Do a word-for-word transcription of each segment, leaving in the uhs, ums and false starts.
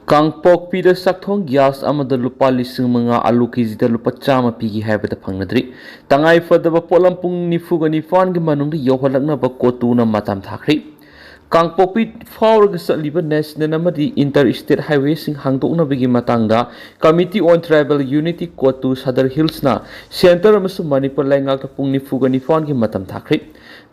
ꯀꯥꯡꯄꯣꯛꯄꯤꯗ ꯆꯥꯛꯊꯣꯡ ꯒ꯭ꯌꯥꯁ ꯑꯃꯗ ꯂꯨꯄꯥ ꯂꯤꯁꯤꯡ ꯃꯉꯥ, ꯑꯂꯨ ꯀꯦꯖꯤꯗ ꯂꯨꯄꯥ ꯆꯥꯝꯃ ꯄꯤꯈꯤ ꯍꯥꯏꯕꯗ ꯐꯪꯅꯗ꯭ꯔꯤ꯫ ꯇꯉꯥꯏ ꯐꯗꯕ ꯄꯣꯠꯂꯝ ꯄꯨꯡ ꯅꯤꯐꯨꯒ ꯅꯤꯄꯥꯟꯒꯤ ꯃꯅꯨꯡꯗ ꯌꯧꯍꯜꯂꯛꯅꯕ ꯀꯣꯇꯨꯅ ꯃꯇꯝ ꯊꯥꯈ꯭ꯔꯤ꯫ ꯀꯥꯡꯄꯣꯛꯄꯤ ꯐꯥꯎꯔꯒ ꯆꯠꯂꯤꯕ ꯅꯦꯁꯅꯦꯜ ꯑꯃꯗꯤ ꯏꯟꯇꯔ ꯏꯁꯇꯦꯠ ꯍꯥꯏꯋꯦꯁꯤꯡ ꯍꯥꯡꯗꯣꯛꯅꯕꯒꯤ ꯃꯇꯥꯡꯗ Committee on Tribal Unity COTU Sadar ꯍꯤꯜꯁꯅ ꯁꯦꯟꯇꯔ ꯑꯃꯁꯨꯡ ꯃꯅꯤꯄꯨꯔ ꯂꯩꯉꯥꯛꯇ ꯄꯨꯡ ꯅꯤꯐꯨꯒ ꯅꯤꯄꯥꯟꯒꯤ ꯃꯇꯝ ꯊꯥꯈ꯭ꯔꯤ꯫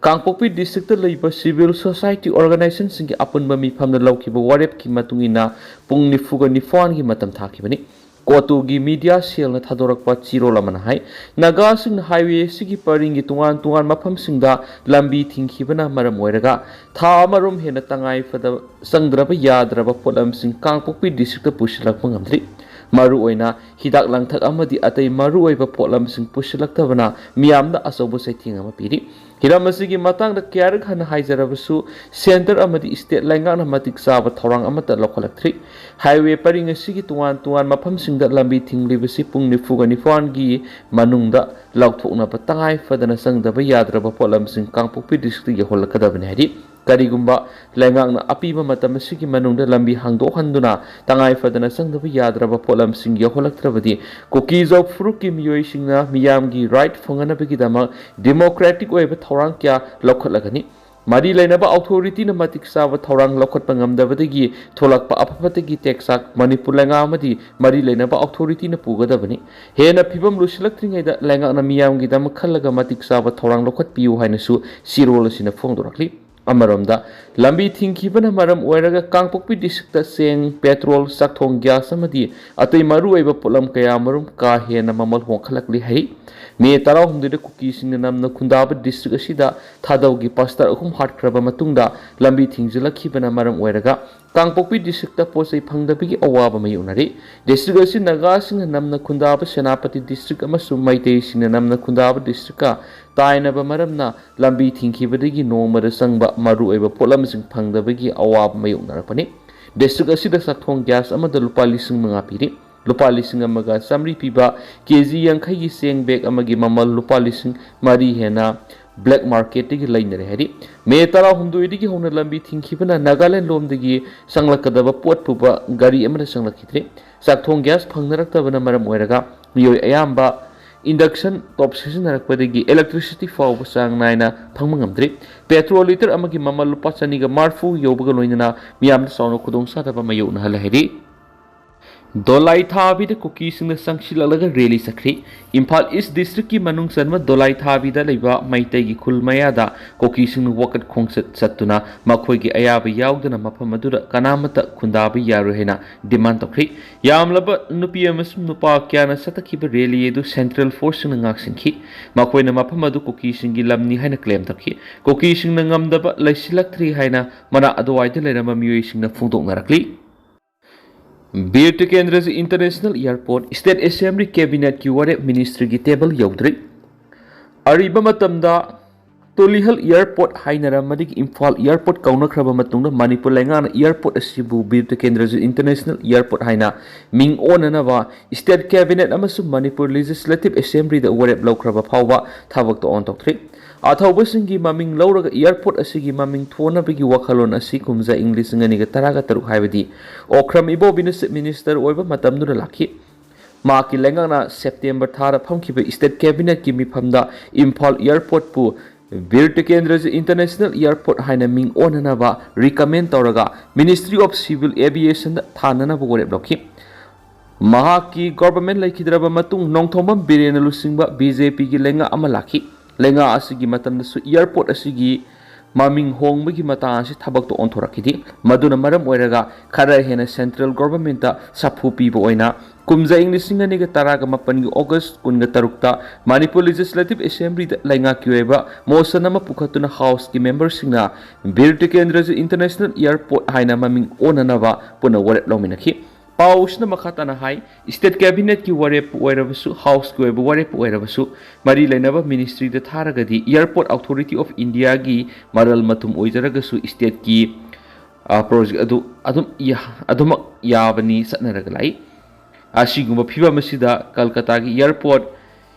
ꯀꯥꯡꯄꯣꯛꯄꯤ ꯗꯤꯁꯇ꯭ꯔꯤꯛꯇ ꯂꯩꯕ ꯁꯤꯚꯤꯜ ꯁꯣꯁꯥꯏꯇꯤ ꯑꯣꯔꯒꯅꯥꯏꯖꯦꯁꯟꯁꯤꯡꯒꯤ ꯑꯄꯨꯟꯕ ꯃꯤꯐꯝꯗ ꯂꯧꯈꯤꯕ ꯋꯥꯔꯦꯞꯀꯤ ꯃꯇꯨꯡ ꯏꯟꯅ ꯄꯨꯡ ꯅꯤꯐꯨꯒ ꯅꯤꯄꯥꯟꯒꯤ ꯃꯇꯝ ꯊꯥꯈꯤꯕꯅꯤ꯫ ꯀꯣꯇꯨꯒꯤ ꯃꯤꯗꯤꯌꯥ ꯁꯦꯜꯅ ꯊꯥꯗꯣꯔꯛꯄ ꯆꯦꯔꯣꯜ ꯑꯃꯅ ꯍꯥꯏ, ꯅꯥꯒꯥꯁꯤꯡꯅ ꯍꯥꯏꯋꯦ ꯑꯁꯤꯒꯤ ꯄꯔꯤꯡꯒꯤ ꯇꯣꯉꯥꯟ ꯇꯣꯉꯥꯟ ꯃꯐꯝꯁꯤꯡꯗ ꯂꯝꯕꯤ ꯊꯤꯡꯈꯤꯕꯅ ꯃꯔꯝ ꯑꯣꯏꯔꯒ ꯊꯥ ꯑꯃꯔꯣꯝ ꯍꯦꯟꯅ ꯇꯉꯥꯏ ꯐꯗꯕ ꯆꯪꯗ꯭ꯔꯕ ꯌꯥꯗ꯭ꯔꯕ ꯄꯣꯠꯂꯝꯁꯤꯡ ꯀꯥꯡꯄꯣꯛꯄꯤ ꯗꯤꯁꯇ꯭ꯔꯤꯛꯇ ꯄꯨꯁꯤꯜꯂꯛꯄ ꯉꯝꯗ꯭ꯔꯤ꯫ ꯃꯔꯨꯑꯣꯏꯅ ꯍꯤꯗꯥꯛ ꯂꯥꯡꯊꯛ ꯑꯃꯗꯤ ꯑꯇꯩ ꯃꯔꯨꯑꯣꯏꯕ ꯄꯣꯠꯂꯝꯁꯤꯡ ꯄꯨꯁꯤꯜꯂꯛꯇꯕꯅ ꯃꯤꯌꯥꯝꯗ ꯑꯆꯧꯕ ꯆꯩꯊꯦꯡ ꯑꯃ ꯄꯤꯔꯤ꯫ ꯍꯤꯔꯝ ꯑꯁꯤꯒꯤ ꯃꯇꯥꯡꯗ ꯀꯌꯥꯔꯛ ꯍꯟꯅ ꯍꯥꯏꯖꯔꯕꯁꯨ, ꯁꯦꯟꯇꯔ ꯑꯃꯗꯤ ꯁ꯭ꯇꯦꯠ ꯂꯩꯉꯥꯛꯅ ꯃꯇꯤꯛ ꯆꯥꯕ ꯊꯧꯔꯥꯡ ꯑꯃꯠꯇ ꯂꯧꯈꯠꯂꯛꯇ꯭ꯔꯤ꯫ ꯍꯥꯏꯋꯦ ꯄꯔꯤꯡ ꯑꯁꯤꯒꯤ ꯇꯣꯉꯥꯟ ꯇꯣꯉꯥꯟ ꯃꯐꯝꯁꯤꯡꯗ ꯂꯝꯕꯤ ꯊꯤꯡꯂꯤꯕꯁꯤ ꯄꯨꯡ ꯅꯤꯐꯨꯒ ꯅꯤꯄꯥꯟꯒꯤ ꯃꯅꯨꯡꯗ ꯂꯧꯊꯣꯛꯅꯕ ꯇꯉꯥꯏ ꯐꯗꯅ ꯆꯪꯗꯕ ꯌꯥꯗ꯭ꯔꯕ ꯄꯣꯠꯂꯝꯁꯤꯡ ꯀꯥꯡꯄꯣꯛꯄꯤ ꯗꯤꯁꯇ꯭ꯔꯤꯛꯇ ꯌꯧꯍꯜꯂꯛꯀꯗꯕꯅꯤ ꯍꯥꯏꯔꯤ꯫ ꯀꯔꯤꯒꯨꯝꯕ ꯂꯩꯉꯥꯛꯅ ꯑꯄꯤꯕ ꯃꯇꯝ ꯑꯁꯤꯒꯤ ꯃꯅꯨꯡꯗ ꯂꯝꯕꯤ ꯍꯥꯡꯗꯣꯛꯍꯟꯗꯨꯅ ꯇꯉꯥꯏ ꯐꯗꯅ ꯆꯪꯗꯕ ꯌꯥꯗ꯭ꯔꯕ ꯄꯣꯠꯂꯝꯁꯤꯡ ꯌꯧꯍꯜꯂꯛꯇ꯭ꯔꯕꯗꯤ, ꯀꯨꯀꯤ ꯖꯧ ꯐꯨꯔꯨꯞꯀꯤ ꯃꯤꯑꯣꯏꯁꯤꯡꯅ ꯃꯤꯌꯥꯝꯒꯤ ꯔꯥꯏꯠ ꯐꯪꯅꯅꯕꯒꯤꯗꯃꯛ ꯗꯦꯃꯣꯀ꯭ꯔꯦꯇꯤꯛ ꯑꯣꯏꯕ ꯊꯧꯔꯥꯡ ꯀꯌꯥ ꯂꯧꯈꯠꯂꯒꯅꯤ꯫ ꯃꯔꯤ ꯂꯩꯅꯕ ꯑꯣꯊꯣꯔꯤꯇꯤꯅ ꯃꯇꯤꯛ ꯆꯥꯕ ꯊꯧꯔꯥꯡ ꯂꯧꯈꯠꯄ ꯉꯝꯗꯕꯗꯒꯤ ꯊꯣꯛꯂꯛꯄ ꯑꯐꯐꯠꯇꯒꯤ ꯇꯦꯛꯆꯥꯛ ꯃꯅꯤꯄꯨꯔ ꯂꯩꯉꯥꯛ ꯑꯃꯗꯤ ꯃꯔꯤ ꯂꯩꯅꯕ ꯑꯣꯊꯣꯔꯤꯇꯤꯅ ꯄꯨꯒꯗꯕꯅꯤ꯫ ꯍꯦꯟꯅ ꯐꯤꯕꯝ ꯂꯨꯁꯤꯜꯂꯛꯇ꯭ꯔꯤꯉꯩꯗ ꯂꯩꯉꯥꯛꯅ ꯃꯤꯌꯥꯝꯒꯤꯗꯃꯛ ꯈꯜꯂꯒ ꯃꯇꯤꯛ ꯆꯥꯕ ꯊꯧꯔꯥꯡ ꯂꯧꯈꯠꯄꯤꯌꯨ ꯍꯥꯏꯅꯁꯨ ꯆꯦꯔꯣꯜ ꯑꯁꯤꯅ ꯐꯣꯡꯗꯣꯔꯛꯂꯤ꯫ ꯑꯃꯔꯣꯝꯗ, ꯂꯝꯕꯤ ꯊꯤꯡꯈꯤꯕꯅ ꯃꯔꯝ ꯑꯣꯏꯔꯒ ꯀꯥꯡꯄꯣꯛꯄꯤ ꯗꯤꯁꯇ꯭ꯔꯤꯛꯇ ꯆꯦꯡ, ꯄꯦꯇ꯭ꯔꯣꯜ, ꯆꯥꯛꯊꯣꯡ ꯒ꯭ꯌꯥꯁ ꯑꯃꯗꯤ ꯑꯇꯩ ꯃꯔꯨꯑꯣꯏꯕ ꯄꯣꯠꯂꯝ ꯀꯌꯥꯃꯔꯨꯝ ꯀꯥ ꯍꯦꯟꯅ ꯃꯃꯜ ꯍꯣꯡꯈꯠꯂꯛꯂꯤ ꯍꯥꯏꯔꯤ꯫ ꯃꯦ ꯇꯔꯥꯍꯨꯝꯗꯣꯏꯗ ꯀꯨꯀꯤꯁꯤꯡꯅ ꯅꯝꯅ ꯈꯨꯟꯗꯥꯕ ꯗꯤꯁꯇ꯭ꯔꯤꯛ ꯑꯁꯤꯗ ꯊꯥꯗꯧꯒꯤ ꯄꯥꯁꯇꯔ ꯑꯍꯨꯝ ꯍꯥꯠꯈ꯭ꯔꯕ ꯃꯇꯨꯡꯗ ꯂꯝꯕꯤ ꯊꯤꯡꯖꯤꯜꯂꯛꯈꯤꯕꯅ ꯃꯔꯝ ꯑꯣꯏꯔꯒ ꯀꯥꯡꯄꯣꯛꯄꯤ ꯗꯤꯁꯇ꯭ꯔꯤꯛꯇ ꯄꯣꯠ ꯆꯩ ꯐꯪꯗꯕꯒꯤ ꯑꯋꯥꯕ ꯃꯥꯌꯣꯛꯅꯔꯤ꯫ ꯗꯤꯁꯇ꯭ꯔꯤꯛ ꯑꯁꯤ ꯅꯥꯒꯥꯁꯤꯡꯅ ꯅꯝꯅ ꯈꯨꯟꯗꯥꯕ ꯁꯦꯅꯥꯄꯇꯤ ꯗꯤꯁꯇ꯭ꯔꯤꯛ ꯑꯃꯁꯨꯡ ꯃꯩꯇꯩꯁꯤꯡꯅ ꯅꯝꯅ ꯈꯨꯟꯗꯥꯕ ꯗꯤꯁꯇ꯭ꯔꯤꯛꯀ ꯇꯥꯏꯅꯕ ꯃꯔꯝꯅ ꯂꯝꯕꯤ ꯊꯤꯡꯈꯤꯕꯗꯒꯤ ꯅꯣꯡꯃꯗ ꯆꯪꯕ ꯃꯔꯨꯑꯣꯏꯕ ꯄꯣꯠꯂꯝꯁꯤꯡ ꯐꯪꯗꯕꯒꯤ ꯑꯋꯥꯕ ꯃꯥꯌꯣꯛꯅꯔꯛꯄꯅꯤ꯫ ꯗꯤꯁꯇ꯭ꯔꯤꯛ ꯑꯁꯤꯗ ꯆꯥꯛꯊꯣꯡ ꯒ꯭ꯌꯥꯁ ꯑꯃꯗ ꯂꯨꯄꯥ ꯂꯤꯁꯤꯡ ꯃꯉꯥ ꯄꯤꯔꯤ꯫ ꯂꯨꯄꯥ ꯂꯤꯁꯤꯡ ꯑꯃꯒ ꯆꯥꯃꯔꯤ ꯄꯤꯕ ꯀꯦ ꯖꯤ ꯌꯥꯡꯈꯩꯒꯤ ꯆꯦꯡ ꯕꯦꯒ ꯑꯃꯒꯤ ꯃꯃꯜ ꯂꯨꯄꯥ ꯂꯤꯁꯤꯡ ꯃꯔꯤ ꯍꯦꯟꯅ ꯕ꯭ꯂꯦꯛ ꯃꯥꯔꯀꯦꯠꯇꯒꯤ ꯂꯩꯅꯔꯦ ꯍꯥꯏꯔꯤ꯫ ꯃꯦ ꯇꯔꯥꯍꯨꯝꯗꯣꯏꯗꯒꯤ ꯍꯧꯅ ꯂꯝꯕꯤ ꯊꯤꯡꯈꯤꯕꯅ ꯅꯥꯒꯥꯂꯦꯟ ꯂꯣꯝꯗꯒꯤ ꯆꯪꯂꯛꯀꯗꯕ ꯄꯣꯠ ꯄꯨꯕ ꯒꯥꯔꯤ ꯑꯃꯠꯇ ꯆꯪꯂꯛꯈꯤꯗ꯭ꯔꯦ꯫ ꯆꯥꯛꯊꯣꯡ ꯒ꯭ꯌꯥꯁ ꯐꯪꯅꯔꯛꯇꯕꯅ ꯃꯔꯝ ꯑꯣꯏꯔꯒ ꯃꯤꯑꯣꯏ ꯑꯌꯥꯝꯕ ꯏꯟꯗꯛꯁꯟ ꯇꯣꯞ ꯁꯤꯖꯤꯟꯅꯔꯛꯄꯗꯒꯤ ꯏꯂꯦꯛꯇ꯭ꯔꯤꯁꯤꯇꯤ ꯐꯥꯎꯕ ꯆꯥꯡ ꯅꯥꯏꯅ ꯐꯪꯕ ꯉꯝꯗ꯭ꯔꯤ꯫ ꯄꯦꯇ꯭ꯔꯣꯜ ꯂꯤꯇꯔ ꯑꯃꯒꯤ ꯃꯃꯜ ꯂꯨꯄꯥ ꯆꯅꯤꯒ ꯃꯔꯤꯐꯨ ꯌꯧꯕꯒ ꯂꯣꯏꯅꯅ ꯃꯤꯌꯥꯝꯗ ꯆꯥꯎꯅ ꯈꯨꯗꯣꯡꯆꯥꯗꯕ ꯃꯥꯌꯣꯛꯅꯍꯜꯂꯦ ꯍꯥꯏꯔꯤ꯫ ꯗꯣꯂꯥꯏ ꯊꯥꯕꯤꯗ ꯀꯨꯀꯤꯁꯤꯡꯅ ꯆꯪꯁꯤꯜꯂꯛꯂꯒ ꯔꯦꯂꯤ ꯆꯠꯈ꯭ꯔꯤ꯫ ꯏꯝꯐꯥꯜ ꯏꯁ ꯗꯤꯁꯇ꯭ꯔꯤꯛꯀꯤ ꯃꯅꯨꯡ ꯆꯟꯕ ꯗꯣꯂꯥꯏ ꯊꯥꯕꯤꯗ ꯂꯩꯕ ꯃꯩꯇꯩꯒꯤ ꯈꯨꯜ ꯃꯌꯥꯗ ꯀꯨꯀꯤꯁꯤꯡꯅ ꯋꯥꯀꯠ ꯈꯣꯡꯆꯠ ꯆꯠꯇꯨꯅ ꯃꯈꯣꯏꯒꯤ ꯑꯌꯥꯕ ꯌꯥꯎꯗꯅ ꯃꯐꯝ ꯑꯗꯨꯗ ꯀꯅꯥꯃꯠꯇ ꯈꯨꯟꯗꯥꯕ ꯌꯥꯔꯣꯏ ꯍꯥꯏꯅ ꯗꯤꯃꯥꯟ ꯇꯧꯈ꯭ꯔꯤ꯫ ꯌꯥꯝꯂꯕ ꯅꯨꯄꯤ ꯑꯃꯁꯨꯡ ꯅꯨꯄꯥ ꯀꯌꯥꯅ ꯆꯠꯊꯈꯤꯕ ꯔꯦꯂꯤ ꯑꯗꯨ ꯁꯦꯟꯇ꯭ꯔꯦꯜ ꯐꯣꯔꯁꯁꯤꯡꯅ ꯉꯥꯛꯁꯤꯟꯈꯤ꯫ ꯃꯈꯣꯏꯅ ꯃꯐꯝ ꯑꯗꯨ ꯀꯨꯀꯤꯁꯤꯡꯒꯤ ꯂꯝꯅꯤ ꯍꯥꯏꯅ ꯀ꯭ꯂꯦꯝ ꯇꯧꯈꯤ꯫ ꯀꯨꯀꯤꯁꯤꯡꯅ ꯉꯝꯗꯕ ꯂꯩꯁꯤꯜꯂꯛꯇ꯭ꯔꯤ ꯍꯥꯏꯅ ꯃꯅꯥꯛ ꯑꯗꯨꯋꯥꯏꯗ ꯂꯩꯔꯝꯕ ꯃꯤꯑꯣꯏꯁꯤꯡꯅ ꯐꯣꯡꯗꯣꯛꯅꯔꯛꯂꯤ꯫ ꯕꯤꯔ ꯇꯤꯀꯦꯟꯗ꯭ꯔꯖꯤ ꯏꯟꯇꯔꯅꯦꯁꯅꯦꯜ ꯏꯌꯥꯔꯄꯣꯔꯠ, ꯁ꯭ꯇꯦꯠ ꯑꯦꯁꯦꯝꯕ꯭ꯂꯤ ꯀꯦꯕꯤꯅꯦꯠꯀꯤ ꯋꯥꯔꯦꯞ ꯃꯤꯅꯤꯁꯇ꯭ꯔꯤꯒꯤ ꯇꯦꯕꯜ ꯌꯧꯗ꯭ꯔꯤ꯫ ꯑꯔꯤꯕ ꯃꯇꯝꯗ ꯇꯨꯂꯤꯍꯜ ꯏꯌꯥꯔꯄꯣꯔꯠ ꯍꯥꯏꯅꯔꯝꯕꯗꯒꯤ ꯏꯝꯐꯥꯜ ꯏꯌꯥꯔꯄꯣꯔꯠ ꯀꯧꯅꯈ꯭ꯔꯕ ꯃꯇꯨꯡꯗ ꯃꯅꯤꯄꯨꯔ ꯂꯩꯉꯥꯛꯅ ꯏꯌꯥꯔꯄꯣꯔꯠ ꯑꯁꯤꯕꯨ ꯕꯤꯔ ꯇꯤꯀꯦꯟꯗ꯭ꯔꯖꯤ ꯏꯟꯇꯔꯅꯦꯁꯅꯦꯜ ꯏꯌꯥꯔꯄꯣꯔꯠ ꯍꯥꯏꯅ ꯃꯤꯡ ꯑꯣꯟꯅꯅꯕ ꯁ꯭ꯇꯦꯠ ꯀꯦꯕꯤꯅꯦꯠ ꯑꯃꯁꯨꯡ ꯃꯅꯤꯄꯨꯔ ꯂꯦꯖꯤꯁꯂꯦꯇꯤꯚ ꯑꯦꯁꯦꯝꯕ꯭ꯂꯤꯗ ꯋꯥꯔꯦꯞ ꯂꯧꯈ꯭ꯔꯕ ꯐꯥꯎꯕ ꯊꯕꯛꯇ ꯑꯣꯟꯊꯣꯛꯇ꯭ꯔꯤ꯫ ꯑꯊꯧꯕꯁꯤꯡꯒꯤ ꯃꯃꯤꯡ ꯂꯧꯔꯒ ꯏꯌꯥꯔꯄꯣꯔꯠ ꯑꯁꯤꯒꯤ ꯃꯃꯤꯡ ꯊꯣꯟꯅꯕꯒꯤ ꯋꯥꯈꯜꯂꯣꯟ ꯑꯁꯤ ꯀꯨꯝꯖꯥ ꯏꯪ ꯂꯤꯁꯤꯡ ꯑꯅꯤꯒ ꯇꯔꯥꯒ ꯇꯔꯨꯛ, ꯍꯥꯏꯕꯗꯤ ꯑꯣꯀ꯭ꯔꯝ ꯏꯕꯣꯕꯤꯅ ꯆꯤꯐ ꯃꯤꯅꯤꯁꯇꯔ ꯑꯣꯏꯕ ꯃꯇꯝꯗꯨꯗ ꯂꯥꯛꯈꯤ꯫ ꯃꯍꯥꯛꯀꯤ ꯂꯩꯉꯥꯛꯅ ꯁꯦꯞꯇꯦꯝꯕꯔ ꯊꯥꯗ ꯐꯝꯈꯤꯕ ꯁ꯭ꯇꯦꯠ ꯀꯦꯕꯤꯅꯦꯠꯀꯤ ꯃꯤꯐꯝꯗ ꯏꯝꯐꯥꯜ ꯏꯌꯥꯔꯄꯣꯔꯠꯄꯨ ꯕꯤꯔ ꯇꯤꯀꯦꯟꯗ꯭ꯔꯖꯤ ꯏꯟꯇꯔꯅꯦꯁꯅꯦꯜ ꯏꯌꯥꯔꯄꯣꯔꯠ ꯍꯥꯏꯅ ꯃꯤꯡ ꯑꯣꯟꯅꯅꯕ ꯔꯤꯀꯃꯦꯟ ꯇꯧꯔꯒ ꯃꯤꯅꯤꯁꯇ꯭ꯔꯤ ꯑꯣꯐ ꯁꯤꯚꯤꯜ ꯑꯦꯚꯤꯌꯦꯁꯟꯗ ꯊꯥꯅꯅꯕ ꯋꯥꯔꯦꯞ ꯂꯧꯈꯤ꯫ ꯃꯍꯥꯛꯀꯤ ꯒꯣꯚꯔꯟꯃꯦꯟꯠ ꯂꯩꯈꯤꯗ꯭ꯔꯕ ꯃꯇꯨꯡ ꯅꯣꯡꯊꯣꯝꯕꯝ ꯕꯤꯔꯦꯟꯅ ꯂꯨꯆꯤꯡꯕ ꯕꯤ ꯖꯦ ꯄꯤꯒꯤ ꯂꯩꯉꯥꯛ ꯑꯃ ꯂꯥꯛꯈꯤ꯫ ꯂꯩꯉꯥꯛ ꯑꯁꯤꯒꯤ ꯃꯇꯝꯗꯁꯨ ꯏꯌꯥꯔꯄꯣꯔꯠ ꯑꯁꯤꯒꯤ ꯃꯃꯤꯡ ꯍꯣꯡꯕꯒꯤ ꯃꯇꯥꯡ ꯑꯁꯤ ꯊꯕꯛꯇ ꯑꯣꯟꯊꯣꯔꯛꯈꯤꯗꯦ꯫ ꯃꯗꯨꯅ ꯃꯔꯝ ꯑꯣꯏꯔꯒ ꯈꯔ ꯍꯦꯟꯅ ꯁꯦꯟꯇ꯭ꯔꯦꯜ ꯒꯣꯚꯔꯟꯃꯦꯟꯠꯇ ꯁꯥꯐꯨ ꯄꯤꯕ ꯑꯣꯏꯅ ꯀꯨꯝꯖꯥ ꯏꯪ ꯂꯤꯁꯤꯡ ꯑꯅꯤꯒ ꯇꯔꯥꯒ ꯃꯥꯄꯟꯒꯤ ꯑꯣꯒꯁ꯭ꯠ ꯀꯨꯟꯒ ꯇꯔꯨꯛꯇ ꯃꯅꯤꯄꯨꯔ ꯂꯦꯖꯤꯁꯂꯦꯇꯤꯚ ꯑꯦꯁꯦꯝꯕ꯭ꯂꯤꯗ ꯂꯩꯉꯥꯛꯀꯤ ꯑꯣꯏꯕ ꯃꯣꯁꯟ ꯑꯃ ꯄꯨꯈꯠꯇꯨꯅ ꯍꯥꯎꯁꯀꯤ ꯃꯦꯝꯕꯔꯁꯤꯡꯅ ꯕꯤꯔ ꯇꯤꯀꯦꯟꯗ꯭ꯔꯖꯤ ꯏꯟꯇꯔꯅꯦꯁꯅꯦꯜ ꯏꯌꯥꯔꯄꯣꯔꯠ ꯍꯥꯏꯅ ꯃꯃꯤꯡ ꯑꯣꯟꯅꯅꯕ ꯄꯨꯟꯅ ꯋꯥꯔꯦꯞ ꯂꯧꯃꯤꯟꯅꯈꯤ꯫ ꯄꯥꯎꯁꯤꯅ ꯃꯈꯥ ꯇꯥꯅ ꯍꯥꯏ, ꯁ꯭ꯇꯦꯠ ꯀꯦꯕꯤꯅꯦꯠꯀꯤ ꯋꯥꯔꯦꯞꯄꯨ ꯑꯣꯏꯔꯕꯁꯨ, ꯍꯥꯎꯁꯀꯤ ꯑꯣꯏꯕ ꯋꯥꯔꯦꯞꯄꯨ ꯑꯣꯏꯔꯕꯁꯨ, ꯃꯔꯤ ꯂꯩꯅꯕ ꯃꯤꯅꯤꯁꯇ꯭ꯔꯤꯗ ꯊꯥꯔꯒꯗꯤ Airport Authority of Indiaꯒꯤ ꯃꯔꯜ ꯃꯊꯨꯝ ꯑꯣꯏꯖꯔꯒꯁꯨ ꯁ꯭ꯇꯦꯠꯀꯤ, ꯑ, ꯄ꯭ꯔꯣꯖꯦꯛ ꯑꯗꯨ ꯑꯗꯨꯝ ꯌꯥ-, ꯑꯗꯨꯃꯛ ꯌꯥꯕꯅꯤ ꯆꯠꯅꯔꯒ ꯂꯥꯛꯏ꯫ ꯑꯁꯤꯒꯨꯝꯕ ꯐꯤꯕꯝ ꯑꯁꯤꯗ ꯀꯜꯀꯇꯥꯒꯤ ꯏꯌꯥꯔꯄꯣꯔꯠ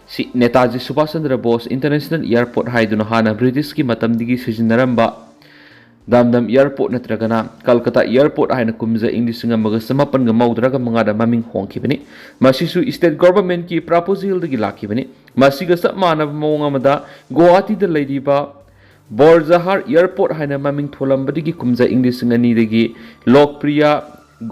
ꯁꯤ ꯅꯦꯇꯥꯖꯤ ꯁꯨꯚꯥꯁ ꯆꯟꯗ꯭ꯔ ꯕꯣꯁ ꯏꯟꯇꯔꯅꯦꯁꯅꯦꯜ ꯑꯦꯌꯔꯄꯣꯔꯠ ꯍꯥꯏꯗꯨꯅ ꯍꯥꯟꯅ ꯕ꯭ꯔꯤꯇꯤꯁꯀꯤ ꯃꯇꯝꯗꯒꯤ ꯁꯤꯖꯤꯟꯅꯔꯝꯕ ꯗꯥꯝꯗꯝ ꯑꯦꯌꯔꯄꯣꯔꯠ ꯅꯠꯇ꯭ꯔꯒꯅ ꯀꯜꯀꯇꯥ ꯑꯦꯌꯔꯄꯣꯔꯠ ꯍꯥꯏꯅ ꯀꯨꯝꯖꯥ ꯏꯪ ꯂꯤꯁꯤꯡ ꯑꯃꯒ ꯆꯃꯥꯄꯟꯒ ꯃꯧꯗ꯭ꯔꯥꯒ ꯃꯉꯥꯗ ꯃꯃꯤꯡ ꯍꯣꯡꯈꯤꯕꯅꯤ꯫ ꯃꯁꯤꯁꯨ ꯁ꯭ꯇꯦꯠ ꯒꯣꯚꯔꯟꯃꯦꯟꯠꯀꯤ ꯄ꯭ꯔꯄꯣꯖꯦꯜꯗꯒꯤ ꯂꯥꯛꯈꯤꯕꯅꯤ꯫ ꯃꯁꯤꯒ ꯆꯞ ꯃꯥꯟꯅꯕ ꯃꯑꯣꯡ ꯑꯃꯗ ꯒꯨꯋꯥꯍꯥꯇꯤꯗ ꯂꯩꯔꯤꯕ ꯕꯣꯔꯖꯍꯥꯔ ꯑꯦꯌꯔꯄꯣꯔꯠ ꯍꯥꯏꯅ ꯃꯃꯤꯡ ꯊꯣꯜꯂꯝꯕꯗꯒꯤ ꯀꯨꯝꯖꯥ ꯏꯪ ꯂꯤꯁꯤꯡ ꯑꯅꯤꯗꯒꯤ ꯂꯣꯛꯄ꯭ꯔꯤꯌꯥ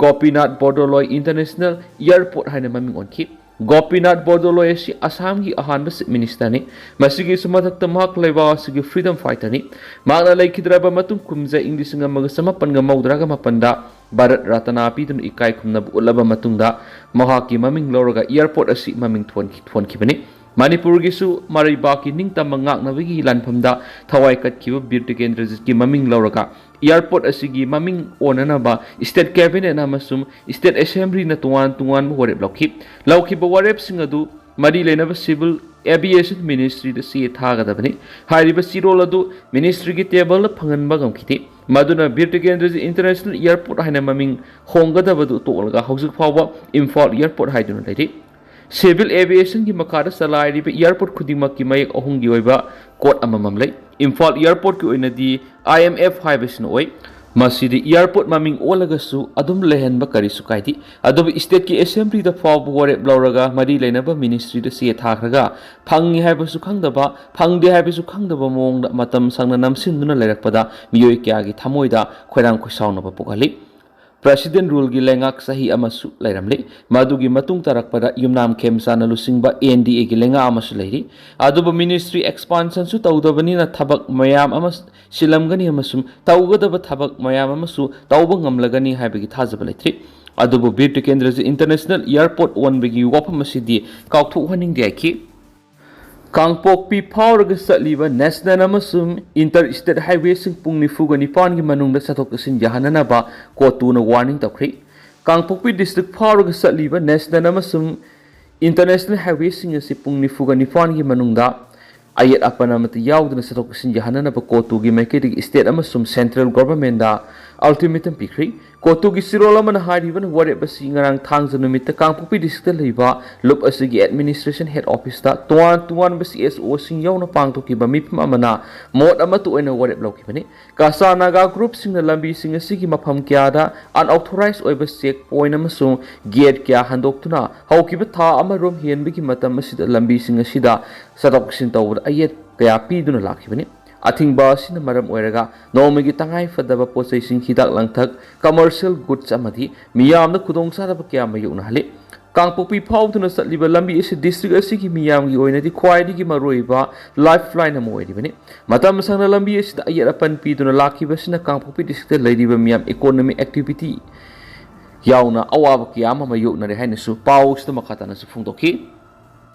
ꯒꯣꯄꯤꯅꯥꯊ ꯕꯣꯔꯗꯣꯂꯣꯏ ꯏꯟꯇꯔꯅꯦꯁꯅꯦꯜ ꯑꯦꯌꯔꯄꯣꯔꯠ ꯍꯥꯏꯅ ꯃꯃꯤꯡ ꯑꯣꯟꯈꯤ꯫ ꯒꯣꯄꯤꯅꯥꯊ ꯕꯣꯔꯗꯣꯂꯣꯏ ꯑꯁꯤ ꯑꯁꯥꯝꯒꯤ ꯑꯍꯥꯟꯕ ꯆꯤꯐ ꯃꯤꯅꯤꯁꯇꯔꯅꯤ꯫ ꯃꯁꯤꯒꯤꯁꯨ ꯃꯊꯛꯇ ꯃꯍꯥꯛ ꯂꯩꯕꯥꯛ ꯑꯁꯤꯒꯤ ꯐ꯭ꯔꯤꯗꯝ ꯐꯥꯏꯇꯔꯅꯤ꯫ ꯃꯍꯥꯛꯅ ꯂꯩꯈꯤꯗ꯭ꯔꯕ ꯃꯇꯨꯡ ꯀꯨꯝꯖꯥ ꯏꯪ ꯂꯤꯁꯤꯡ ꯑꯃꯒ ꯆꯃꯥꯄꯟꯒ ꯃꯧꯗ꯭ꯔꯥꯒ ꯃꯥꯄꯟꯗ ꯚꯥꯔꯠ ꯔꯇꯅꯥ ꯄꯤꯗꯨꯅ ꯏꯀꯥꯏ ꯈꯨꯝꯅꯕ ꯎꯠꯂꯕ ꯃꯇꯨꯡꯗ ꯃꯍꯥꯛꯀꯤ ꯃꯃꯤꯡ ꯂꯧꯔꯒ ꯑꯦꯌꯔꯄꯣꯔꯠ ꯑꯁꯤ ꯃꯃꯤꯡ ꯊꯣꯟꯈꯤ-, ꯊꯣꯟꯈꯤꯕꯅꯤ꯫ ꯃꯅꯤꯄꯨꯔꯒꯤꯁꯨ ꯃꯔꯩꯕꯥꯛꯀꯤ ꯅꯤꯡꯇꯝꯕ ꯉꯥꯛꯅꯕꯒꯤ ꯂꯥꯟꯐꯝꯗ ꯊꯋꯥꯏ ꯀꯠꯈꯤꯕ ꯕꯤꯔ ꯇꯤꯀꯦꯟꯗ꯭ꯔꯖꯤꯠꯀꯤ ꯃꯃꯤꯡ ꯂꯧꯔꯒ ꯑꯦꯌꯔꯄꯣꯔꯠ ꯑꯁꯤꯒꯤ ꯃꯃꯤꯡ ꯑꯣꯟꯅꯅꯕ ꯁ꯭ꯇꯦꯠ ꯀꯦꯕꯤꯅꯦꯠ ꯑꯃꯁꯨꯡ ꯁ꯭ꯇꯦꯠ ꯑꯦꯁꯦꯝꯕ꯭ꯂꯤꯅ ꯇꯣꯉꯥꯟ ꯇꯣꯉꯥꯟꯕ ꯋꯥꯔꯦꯞ ꯂꯧꯈꯤ꯫ ꯂꯧꯈꯤꯕ ꯋꯥꯔꯦꯞꯁꯤꯡ ꯑꯗꯨ ꯃꯔꯤ ꯂꯩꯅꯕ ꯁꯤꯚꯤꯜ ꯑꯦꯚꯤꯌꯦꯁꯟ ꯃꯤꯅꯤꯁꯇ꯭ꯔꯤꯗ ꯆꯦ ꯊꯥꯒꯗꯕꯅꯤ꯫ ꯍꯥꯏꯔꯤꯕ ꯆꯦꯔꯣꯜ ꯑꯗꯨ ꯃꯤꯅꯤꯁꯇ꯭ꯔꯤꯒꯤ ꯇꯦꯕꯜꯗ ꯐꯪꯍꯟꯕ ꯉꯝꯈꯤꯗꯦ꯫ ꯃꯗꯨꯅ ꯕꯤꯔ ꯇꯤꯀꯦꯟꯗ꯭ꯔꯖꯤꯠ ꯏꯟꯇꯔꯅꯦꯁꯅꯦꯜ ꯑꯦꯌꯔꯄꯣꯔꯠ ꯍꯥꯏꯅ ꯃꯃꯤꯡ ꯍꯣꯡꯒꯗꯕꯗꯨ ꯇꯣꯛꯂꯒ ꯍꯧꯖꯤꯛ ꯐꯥꯎꯕ ꯏꯝꯐꯥꯜ ꯑꯦꯌꯔꯄꯣꯔꯠ ꯍꯥꯏꯗꯨꯅ ꯂꯩꯔꯤ꯫ ꯁꯤꯚꯤꯜ ꯑꯦꯚꯤꯌꯦꯁꯟꯒꯤ ꯃꯈꯥꯗ ꯆꯂꯥꯏꯔꯤꯕ ꯑꯦꯌꯔꯄꯣꯔꯠ ꯈꯨꯗꯤꯡꯃꯛꯀꯤ ꯃꯌꯦꯛ ꯑꯍꯨꯝꯒꯤ ꯑꯣꯏꯕ ꯀꯣꯗ ꯑꯃꯃꯝ ꯂꯩ꯫ ꯏꯝꯐꯥꯜ ꯑꯦꯌꯔꯄꯣꯔꯠꯀꯤ ꯑꯣꯏꯅꯗꯤ ꯑꯥꯏ ꯑꯦꯝ ꯑꯦꯐ ꯍꯥꯏꯕꯁꯤꯅ ꯑꯣꯏ꯫ ꯃꯁꯤꯗꯤ ꯑꯦꯌꯔꯄꯣꯔꯠ ꯃꯃꯤꯡ ꯑꯣꯜꯂꯒꯁꯨ ꯑꯗꯨꯝ ꯂꯩꯍꯟꯕ ꯀꯔꯤꯁꯨ ꯀꯥꯏꯗꯦ꯫ ꯑꯗꯨꯕꯨ ꯁ꯭ꯇꯦꯠꯀꯤ ꯑꯦꯁꯦꯝꯕ꯭ꯂꯤꯗ ꯐꯥꯎꯕ ꯋꯥꯔꯦꯞ ꯂꯧꯔꯒ ꯃꯔꯤ ꯂꯩꯅꯕ ꯃꯤꯅꯤꯁꯇ꯭ꯔꯤꯗ ꯆꯦ ꯊꯥꯈ꯭ꯔꯒ ꯐꯪꯉꯤ ꯍꯥꯏꯕꯁꯨ ꯈꯪꯗꯕ, ꯐꯪꯗꯦ ꯍꯥꯏꯕꯁꯨ ꯈꯪꯗꯕ ꯃꯑꯣꯡꯗ ꯃꯇꯝ ꯁꯥꯡꯅ ꯅꯝꯁꯤꯟꯗꯨꯅ ꯂꯩꯔꯛꯄꯗ ꯃꯤꯑꯣꯏ ꯀꯌꯥꯒꯤ ꯊꯃꯣꯏꯗ ꯈꯣꯏꯔꯥꯡ ꯈꯣꯏꯁꯥꯎꯅꯕ ꯄꯣꯛꯍꯜꯂꯤ꯫ ꯄ꯭ꯔꯁꯤꯗꯦꯟ ꯔꯨꯜꯒꯤ ꯂꯩꯉꯥꯛ ꯆꯍꯤ ꯑꯃꯁꯨ ꯂꯩꯔꯝꯂꯤ꯫ ꯃꯗꯨꯒꯤ ꯃꯇꯨꯡ ꯇꯥꯔꯛꯄꯗ ꯌꯨꯝꯅꯥꯝ ꯈꯦꯝꯆꯥꯟꯅ ꯂꯨꯆꯤꯡꯕ ꯑꯦꯟ ꯗꯤ ꯑꯦꯒꯤ ꯂꯩꯉꯥꯛ ꯑꯃꯁꯨ ꯂꯩꯔꯤ꯫ ꯑꯗꯨꯕꯨ ꯃꯤꯅꯤꯁꯇ꯭ꯔꯤ ꯑꯦꯛꯁꯄꯥꯟꯁꯟꯁꯨ ꯇꯧꯗꯕꯅꯤꯅ ꯊꯕꯛ ꯃꯌꯥꯝ ꯑꯃ ꯁꯤꯜꯂꯝꯒꯅꯤ ꯑꯃꯁꯨꯡ ꯇꯧꯒꯗꯕ ꯊꯕꯛ ꯃꯌꯥꯝ ꯑꯃꯁꯨ ꯇꯧꯕ ꯉꯝꯂꯒꯅꯤ ꯍꯥꯏꯕꯒꯤ ꯊꯥꯖꯕ ꯂꯩꯇ꯭ꯔꯤ꯫ ꯑꯗꯨꯕꯨ ꯕꯤꯔ ꯇꯤꯀꯦꯟꯗ꯭ꯔꯖꯤꯠ ꯏꯟꯇꯔꯅꯦꯁꯅꯦꯜ ꯑꯦꯌꯔꯄꯣꯔꯠ ꯑꯣꯟꯕꯒꯤ ꯋꯥꯐꯝ ꯑꯁꯤꯗꯤ ꯀꯥꯎꯊꯣꯛꯍꯟꯅꯤꯡꯗꯦ ꯍꯥꯏꯈꯤ꯫ ꯀꯥꯡꯄꯣꯛꯄꯤ ꯐꯥꯎꯔꯒ ꯆꯠꯂꯤꯕ ꯅꯦꯁꯅꯦꯜ ꯑꯃꯁꯨꯡ ꯏꯟꯇꯔ ꯁ꯭ꯇꯦꯠ ꯍꯥꯏꯋꯦꯁꯤꯡ ꯄꯨꯡ ꯅꯤꯐꯨꯒ ꯅꯤꯄꯥꯟꯒꯤ ꯃꯅꯨꯡꯗ ꯆꯠꯊꯣꯛ ꯆꯠꯁꯤꯟ ꯌꯥꯍꯟꯅꯅꯕ ꯀꯣꯇꯨꯅ ꯋꯥꯔꯅꯤꯡ ꯇꯧꯈ꯭ꯔꯦ꯫ ꯀꯥꯡꯄꯣꯛꯄꯤ ꯗꯤꯁꯇ꯭ꯔꯤꯛ ꯐꯥꯎꯔꯒ ꯆꯠꯂꯤꯕ ꯅꯦꯁꯅꯦꯜ ꯑꯃꯁꯨꯡ ꯏꯟꯇꯔꯅꯦꯁꯅꯦꯜ ꯍꯥꯏꯋꯦꯁꯤꯡ ꯑꯁꯤ ꯄꯨꯡ ꯅꯤꯐꯨꯒ ꯅꯤꯄꯥꯟꯒꯤ ꯃꯅꯨꯡꯗ ꯑꯌꯦꯠ ꯑꯄꯟ ꯑꯃꯠꯇ ꯌꯥꯎꯗꯅ ꯆꯠꯊꯣꯛ ꯆꯠꯁꯤꯟ ꯌꯥꯍꯟꯅꯅꯕ ꯀꯣꯇꯨꯒꯤ ꯃꯥꯏꯀꯩꯗꯒꯤ ꯁ꯭ꯇꯦꯠ ꯑꯃꯁꯨꯡ ꯁꯦꯟꯇ꯭ꯔꯦꯜ ꯒꯣꯚꯔꯟꯃꯦꯟꯠꯗ ꯑꯜꯇꯤꯃꯦꯇꯝ ꯄꯤꯈ꯭ꯔꯤ꯫ ꯀꯣꯇꯨꯒꯤ ꯆꯦꯔꯣꯜ ꯑꯃꯅ ꯍꯥꯏꯔꯤꯕꯅ ꯋꯥꯔꯦꯞ ꯑꯁꯤ ꯉꯔꯥꯡ ꯊꯥꯡꯖ ꯅꯨꯃꯤꯠꯇ ꯀꯥꯡꯄꯣꯛꯄꯤ ꯗꯤꯁꯇ꯭ꯔꯤꯛꯇ ꯂꯩꯕ ꯂꯨꯞ ꯑꯁꯤꯒꯤ ꯑꯦꯗꯃꯤꯅꯤꯁꯇ꯭ꯔꯦꯁꯟ ꯍꯦꯗ ꯑꯣꯐꯤꯁꯇ ꯇꯣꯉꯥꯟ ꯇꯣꯉꯥꯟꯕ ꯁꯤ ꯑꯦꯁ ꯑꯣꯁꯤꯡ ꯌꯥꯎꯅ ꯄꯥꯡꯊꯣꯛꯈꯤꯕ ꯃꯤꯐꯝ ꯑꯃꯅ ꯃꯣꯠ ꯑꯃꯠꯇ ꯑꯣꯏꯅ ꯋꯥꯔꯦꯞ ꯂꯧꯈꯤꯕꯅꯤ꯫ ꯀꯆꯥ ꯅꯥꯒꯥ ꯒ꯭ꯔꯨꯞꯁꯤꯡꯅ ꯂꯝꯕꯤꯁꯤꯡ ꯑꯁꯤꯒꯤ ꯃꯐꯝ ꯀꯌꯥꯗ ꯑꯟꯑꯣꯊꯣꯔꯥꯏꯖ ꯑꯣꯏꯕ ꯆꯦꯛ ꯄꯣꯏꯟꯠ ꯑꯃꯁꯨꯡ ꯒꯦꯠ ꯀꯌꯥ ꯍꯟꯗꯣꯛꯇꯨꯅ ꯍꯧꯈꯤꯕ ꯊꯥ ꯑꯃꯔꯣꯝ ꯍꯦꯟꯕꯒꯤ ꯃꯇꯝ ꯑꯁꯤꯗ ꯂꯝꯕꯤꯁꯤꯡ ꯑꯁꯤꯗ ꯆꯠꯊꯣꯛ ꯆꯠꯁꯤꯟ ꯇꯧꯕꯗ ꯑꯌꯦꯠ ꯀꯌꯥ ꯄꯤꯗꯨꯅ ꯂꯥꯛꯈꯤꯕꯅꯤ꯫ ꯑꯊꯤꯡꯕ ꯑꯁꯤꯅ ꯃꯔꯝ ꯑꯣꯏꯔꯒ ꯅꯣꯡꯃꯒꯤ ꯇꯉꯥꯏ ꯐꯗꯕ ꯄꯣꯠꯆꯩꯁꯤꯡ, ꯍꯤꯗꯥꯛ ꯂꯥꯡꯊꯛ, ꯀꯃꯔꯁꯤꯌꯦꯜ ꯒꯨꯗꯁ ꯑꯃꯗꯤ ꯃꯤꯌꯥꯝꯅ ꯈꯨꯗꯣꯡꯆꯥꯗꯕ ꯀꯌꯥ ꯃꯥꯌꯣꯛꯅꯍꯜꯂꯤ꯫ ꯀꯥꯡꯄꯣꯛꯄꯤ ꯐꯥꯎꯗꯨꯅ ꯆꯠꯂꯤꯕ ꯂꯝꯕꯤ ꯑꯁꯤ ꯗꯤꯁꯇ꯭ꯔꯤꯛ ꯑꯁꯤꯒꯤ ꯃꯤꯌꯥꯝꯒꯤ ꯑꯣꯏꯅꯗꯤ ꯈ꯭ꯋꯥꯏꯗꯒꯤ ꯃꯔꯨꯑꯣꯏꯕ ꯂꯥꯏꯐ ꯂꯥꯏꯟ ꯑꯃ ꯑꯣꯏꯔꯤꯕꯅꯤ꯫ ꯃꯇꯝ ꯁꯥꯡꯅ ꯂꯝꯕꯤ ꯑꯁꯤꯗ ꯑꯌꯦꯠ ꯑꯄꯟ ꯄꯤꯗꯨꯅ ꯂꯥꯛꯈꯤꯕꯁꯤꯅ ꯀꯥꯡꯄꯣꯛꯄꯤ ꯗꯤꯁꯇ꯭ꯔꯤꯛꯇ ꯂꯩꯔꯤꯕ ꯃꯤꯌꯥꯝ ꯏꯀꯣꯅꯣꯃꯤꯛ ꯑꯦꯛꯇꯤꯚꯤꯇꯤ ꯌꯥꯎꯅ ꯑꯋꯥꯕ ꯀꯌꯥ ꯑꯃ ꯃꯥꯌꯣꯛꯅꯔꯦ ꯍꯥꯏꯅꯁꯨ ꯄꯥꯎꯁꯤꯗ ꯃꯈꯥ ꯇꯥꯅꯁꯨ ꯐꯣꯡꯗꯣꯛꯈꯤ꯫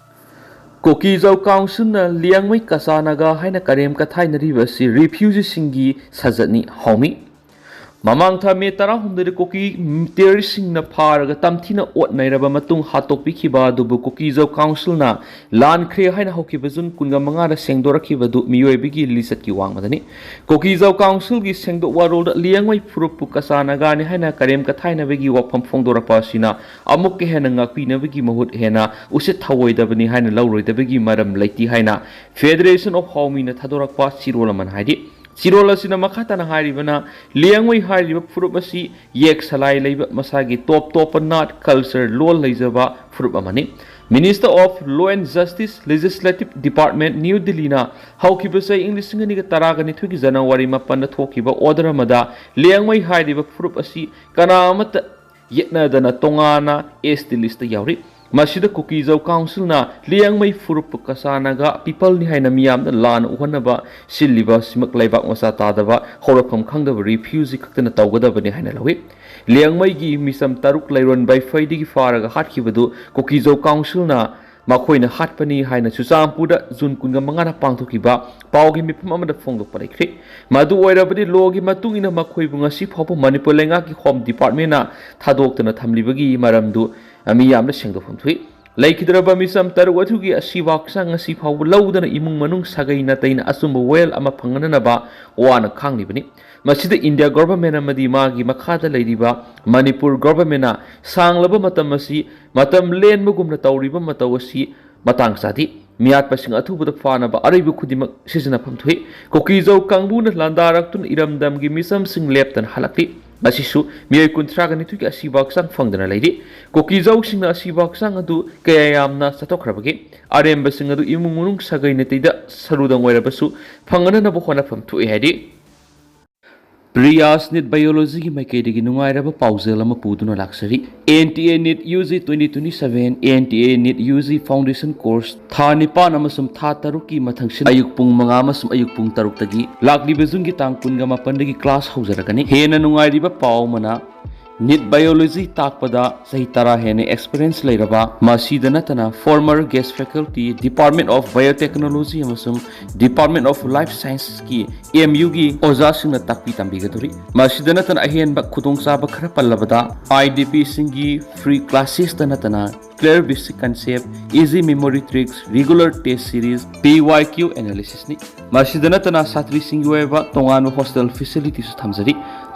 ꯀꯨꯀꯤꯖꯥꯎ ꯀꯥꯎꯟꯁꯤꯜꯅ ꯂꯤꯌꯥꯡꯃꯩ ꯀꯆꯥ ꯅꯥꯒꯥ ꯍꯥꯏꯅ ꯀꯔꯦꯝ ꯀꯊꯥꯏꯅꯔꯤꯕ ꯑꯁꯤ ꯔꯤꯐ꯭ꯌꯨꯖꯤꯁꯤꯡꯒꯤ ꯁꯖꯠꯅꯤ ꯍꯥꯎꯃꯤ꯫ ꯃꯃꯥꯡ ꯊꯥ ꯃꯦ ꯇꯔꯥꯍꯨꯝꯗꯣꯏꯗ ꯀꯨꯀꯤ ꯇꯦꯔꯣꯔꯤꯁꯁꯤꯡꯅ ꯐꯥꯔꯒ ꯇꯝꯊꯤꯅ ꯑꯣꯠ ꯅꯩꯔꯕ ꯃꯇꯨꯡ ꯍꯥꯠꯇꯣꯛꯄꯤꯈꯤꯕ ꯑꯗꯨꯕꯨ ꯀꯨꯀꯤꯖꯥꯎ ꯀꯥꯎꯟꯁꯤꯜꯅ ꯂꯥꯟꯈ꯭ꯔꯦ ꯍꯥꯏꯅ ꯍꯧꯈꯤꯕ ꯖꯨꯟ ꯀꯨꯟꯒ ꯃꯉꯥꯗ ꯁꯦꯡꯗꯣꯔꯛꯈꯤꯕꯗꯨ ꯃꯤꯑꯣꯏꯕꯒꯤ ꯂꯤꯆꯠꯀꯤ ꯋꯥꯡꯃꯗꯅꯤ꯫ ꯀꯨꯀꯤꯖꯥꯎ ꯀꯥꯎꯟꯁꯤꯜꯒꯤ ꯁꯦꯡꯗꯣꯛ ꯋꯥꯔꯣꯜꯗ ꯂꯤꯌꯥꯡꯃꯩ ꯐꯨꯔꯨꯞꯄꯨ ꯀꯆꯥ ꯅꯥꯒꯥꯅꯤ ꯍꯥꯏꯅ ꯀꯔꯦꯝ ꯀꯊꯥꯏꯅꯕꯒꯤ ꯋꯥꯐꯝ ꯐꯣꯡꯗꯣꯔꯛꯄ ꯑꯁꯤꯅ ꯑꯃꯨꯛꯀ ꯍꯦꯟꯅ ꯉꯥꯛꯄꯤꯅꯕꯒꯤ ꯃꯍꯨꯠ ꯍꯦꯟꯅ ꯎꯁꯤꯠ ꯊꯑꯣꯏꯗꯕꯅꯤ ꯍꯥꯏꯅ ꯂꯧꯔꯣꯏꯗꯕꯒꯤ ꯃꯔꯝ ꯂꯩꯇꯦ ꯍꯥꯏꯅ ꯐꯦꯗꯔꯦꯁꯟ ꯑꯣꯐ ꯍꯥꯎꯃꯤꯅ ꯊꯥꯗꯣꯔꯛꯄ ꯆꯤꯔꯣꯜ ꯑꯃꯅ ꯍꯥꯏꯔꯤ꯫ ꯆꯤꯔꯣꯜ ꯑꯁꯤꯅ ꯃꯈꯥ ꯇꯥꯅ ꯍꯥꯏꯔꯤꯕꯅ, ꯂꯤꯌꯥꯡꯃꯩ ꯍꯥꯏꯔꯤꯕ ꯐꯨꯔꯨꯞ ꯑꯁꯤ ꯌꯦꯛ ꯁꯂꯥꯏ ꯂꯩꯕ ꯃꯁꯥꯒꯤ ꯇꯣꯞ ꯇꯣꯞꯄ ꯅꯥꯠ, ꯀꯜꯆꯔ, ꯂꯣꯟ ꯂꯩꯖꯕ ꯐꯨꯔꯨꯞ ꯑꯃꯅꯤ꯫ Minister of Law and Justice, Legislative Department, New Delhiꯅ ꯍꯧꯈꯤꯕ ꯆꯍꯤ ꯏꯪ ꯂꯤꯁꯤꯡ ꯑꯅꯤꯒ ꯇꯔꯥꯒ ꯅꯤꯊꯣꯏꯒꯤ ꯖꯅꯋꯥꯔꯤ ꯃꯥꯄꯟꯗ ꯊꯣꯛꯈꯤꯕ order ꯑꯃꯗ ꯂꯤꯌꯥꯡꯃꯩ ꯍꯥꯏꯔꯤꯕ ꯐꯨꯔꯨꯞ ꯑꯁꯤ ꯀꯅꯥ ꯑꯃꯠꯇ ꯌꯦꯠꯅꯗꯅ ꯇꯣꯉꯥꯟꯅ S T listꯇ ꯌꯥꯎꯔꯤ꯫ ꯃꯁꯤꯗ ꯀꯨꯀꯤꯖꯧ ꯀꯥꯎꯟꯁꯤꯜꯅ ꯂꯤꯌꯥꯡꯃꯩ ꯐꯨꯔꯨꯞꯄꯨ ꯀꯆꯥ ꯅꯥꯒꯥ peopleꯅꯤ ꯍꯥꯏꯅ ꯃꯤꯌꯥꯝꯗ ꯂꯥꯟꯅ ꯎꯍꯟꯅꯕ ꯁꯤꯜꯂꯤꯕ ꯑꯁꯤꯃꯛ ꯂꯩꯕꯥꯛ ꯃꯆꯥ ꯇꯥꯗꯕ, ꯍꯧꯔꯛꯐꯝ ꯈꯪꯗꯕ refugee ꯈꯛꯇꯅ ꯇꯧꯒꯗꯕꯅꯤ ꯍꯥꯏꯅ ꯂꯧꯏ꯫ ꯂꯤꯌꯥꯡꯃꯩꯒꯤ ꯃꯤꯆꯝ ꯇꯔꯨꯛ ꯂꯩꯔꯣꯟ ꯕꯥꯏꯐꯩꯗꯒꯤ ꯐꯥꯔꯒ ꯍꯥꯠꯈꯤꯕꯗꯨ ꯀꯨꯀꯤꯖꯧ ꯀꯥꯎꯟꯁꯤꯜꯅ ꯃꯈꯣꯏꯅ ꯍꯥꯠꯄꯅꯤ ꯍꯥꯏꯅ ꯆꯨꯔꯆꯥꯟꯄꯨꯔꯗ ꯖꯨꯟ ꯀꯨꯟꯒ ꯃꯉꯥꯗ ꯄꯥꯡꯊꯣꯛꯈꯤꯕ ꯄꯥꯎꯒꯤ ꯃꯤꯐꯝ ꯑꯃꯗ ꯐꯣꯡꯗꯣꯛꯄ ꯂꯩꯈ꯭ꯔꯦ꯫ ꯃꯗꯨ ꯑꯣꯏꯔꯕꯗꯤ, ꯂꯣꯒꯤ ꯃꯇꯨꯡ ꯏꯟꯅ ꯃꯈꯣꯏꯕꯨ ꯉꯁꯤ ꯐꯥꯎꯕ ꯃꯅꯤꯄꯨꯔ ꯂꯩꯉꯥꯛꯀꯤ ꯍꯣꯝ ꯗꯤꯄꯥꯔꯠꯃꯦꯟꯅ ꯊꯥꯗꯣꯛꯇꯅ ꯊꯝꯂꯤꯕꯒꯤ ꯃꯔꯝꯗꯨ ꯃꯤꯌꯥꯝꯅ ꯁꯦꯡꯗꯣꯛꯐꯝ ꯊꯣꯛꯏ꯫ ꯂꯩꯈꯤꯗ꯭ꯔꯕ ꯃꯤꯆꯝ ꯇꯔꯨꯛ ꯑꯗꯨꯒꯤ ꯑꯁꯤꯕ ꯍꯛꯆꯥꯡ ꯉꯁꯤ ꯐꯥꯎꯕ ꯂꯧꯗꯅ ꯏꯃꯨꯡ ꯃꯅꯨꯡ ꯁꯥꯒꯩ ꯅꯥꯇꯩꯅ ꯑꯆꯨꯝꯕ ꯋꯥꯌꯦꯜ ꯑꯃ ꯐꯪꯅꯅꯕ ꯋꯥꯅ ꯈꯥꯡꯂꯤꯕꯅꯤ꯫ ꯃꯁꯤꯗ ꯏꯟꯗꯤꯌꯥ ꯒꯣꯚꯔꯟꯃꯦꯟꯠ ꯑꯃꯗꯤ ꯃꯥꯒꯤ ꯃꯈꯥꯗ ꯂꯩꯔꯤꯕ ꯃꯅꯤꯄꯨꯔ ꯒꯣꯚꯔꯟꯃꯦꯟꯠꯅ ꯁꯥꯡꯂꯕ ꯃꯇꯝ ꯑꯁꯤ ꯃꯇꯝ ꯂꯦꯟꯕꯒꯨꯝꯅ ꯇꯧꯔꯤꯕ ꯃꯇꯧ ꯑꯁꯤ ꯃꯇꯥꯡ ꯆꯥꯗꯦ꯫ ꯃꯤꯌꯥꯠꯄꯁꯤꯡ ꯑꯊꯨꯕꯗ ꯐꯥꯅꯕ ꯑꯔꯩꯕ ꯈꯨꯗꯤꯡꯃꯛ ꯁꯤꯖꯤꯟꯅꯐꯝ ꯊꯣꯛꯏ꯫ ꯀꯨꯀꯤꯖꯧ ꯀꯥꯡꯕꯨꯅ ꯂꯥꯟꯗꯥꯔꯛꯇꯨꯅ ꯏꯔꯝꯗꯝꯒꯤ ꯃꯤꯆꯝꯁꯤꯡ ꯂꯦꯞꯇꯅ ꯍꯜꯂꯛꯂꯤ꯫ ꯉꯁꯤꯁꯨ ꯃꯤꯑꯣꯏ ꯀꯨꯟꯊ꯭ꯔꯥꯒ ꯅꯤꯊꯣꯏꯒꯤ ꯑꯁꯤꯕ ꯍꯛꯆꯥꯡ ꯐꯪꯗꯅ ꯂꯩꯔꯤ꯫ ꯀꯨꯀꯤꯖꯧꯁꯤꯡꯅ ꯑꯁꯤꯕ ꯍꯛꯆꯥꯡ ꯑꯗꯨ ꯀꯌꯥ ꯌꯥꯝꯅ ꯆꯠꯊꯣꯛꯈ꯭ꯔꯕꯒꯦ? ꯑꯔꯦꯝꯕꯁꯤꯡ ꯑꯗꯨ ꯏꯃꯨꯡ ꯃꯅꯨꯡ ꯁꯥꯒꯩ ꯅꯥꯇꯩꯗ ꯁꯔꯨꯗꯪ ꯑꯣꯏꯔꯕꯁꯨ ꯐꯪꯅꯅꯕ ꯍꯣꯠꯅꯐꯝ ꯊꯣꯛꯏ ꯍꯥꯏꯔꯤ꯫ ꯄ꯭ꯔꯤꯌꯥꯁ ꯅꯤꯠ ꯕꯥꯏꯑꯣꯂꯣꯖꯤꯒꯤ ꯃꯥꯏꯀꯩꯗꯒꯤ ꯅꯨꯡꯉꯥꯏꯔꯕ ꯄꯥꯎꯖꯦꯜ ꯑꯃ ꯄꯨꯗꯨꯅ ꯂꯥꯛꯆꯔꯤ꯫ N T A NEET U G twenty twenty seven, N T A NEET U G foundation course ꯊꯥ ꯅꯤꯄꯥꯟ ꯑꯃꯁꯨꯡ ꯊꯥ ꯇꯔꯨꯛꯀꯤ ꯃꯊꯪꯁꯤꯗ ꯑꯌꯨꯛ ꯄꯨꯡ ꯃꯉꯥ ꯑꯃꯁꯨꯡ ꯑꯌꯨꯛ ꯄꯨꯡ ꯇꯔꯨꯛꯇꯒꯤ ꯂꯥꯛꯂꯤꯕ ꯖꯨꯟꯒꯤ ꯇꯥꯡ ꯀꯨꯟꯒ ꯃꯥꯄꯟꯗꯒꯤ class ꯍꯧꯖꯔꯛꯀꯅꯤ꯫ ꯍꯦꯟꯅ ꯅꯨꯡꯉꯥꯏꯔꯤꯕ ꯄꯥꯎ ꯑꯃꯅ, ꯅꯤꯠ ꯕꯥꯏꯑꯣꯂꯣꯖꯤ ꯇꯥꯛꯄꯗ ꯆꯍꯤ ꯇꯔꯥ ꯍꯦꯟꯅ experience ꯂꯩꯔꯕ, ꯃꯁꯤꯗ ꯅꯠꯇꯅ former guest faculty, Department of Biotechnology ꯑꯃꯁꯨꯡ Department of Life Scienceꯀꯤ ꯑꯦꯝ ꯌꯨꯒꯤ ꯑꯣꯖꯥꯁꯤꯡꯅ ꯇꯥꯛꯄꯤ ꯇꯝꯕꯤꯒꯗꯧꯔꯤ꯫ ꯃꯁꯤꯗ ꯅꯠꯇꯅ ꯑꯍꯦꯟꯕ ꯈꯨꯗꯣꯡꯆꯥꯕ ꯈꯔ ꯄꯜꯂꯕꯗ, ꯑꯥꯏ ꯗꯤ ꯄꯤꯁꯤꯡꯒꯤ free classesꯇ ꯅꯠꯇꯅ clear basic concept, easy memory tricks, regular test series, P Y Q analysisꯅꯤ꯫ ꯃꯁꯤꯗ ꯅꯠꯇꯅ ꯁꯥꯇ꯭ꯔꯤꯁꯤꯡꯒꯤ ꯑꯣꯏꯕ ꯇꯣꯉꯥꯟꯕ hostel facilityꯁꯨ ꯊꯝꯖꯔꯤ꯫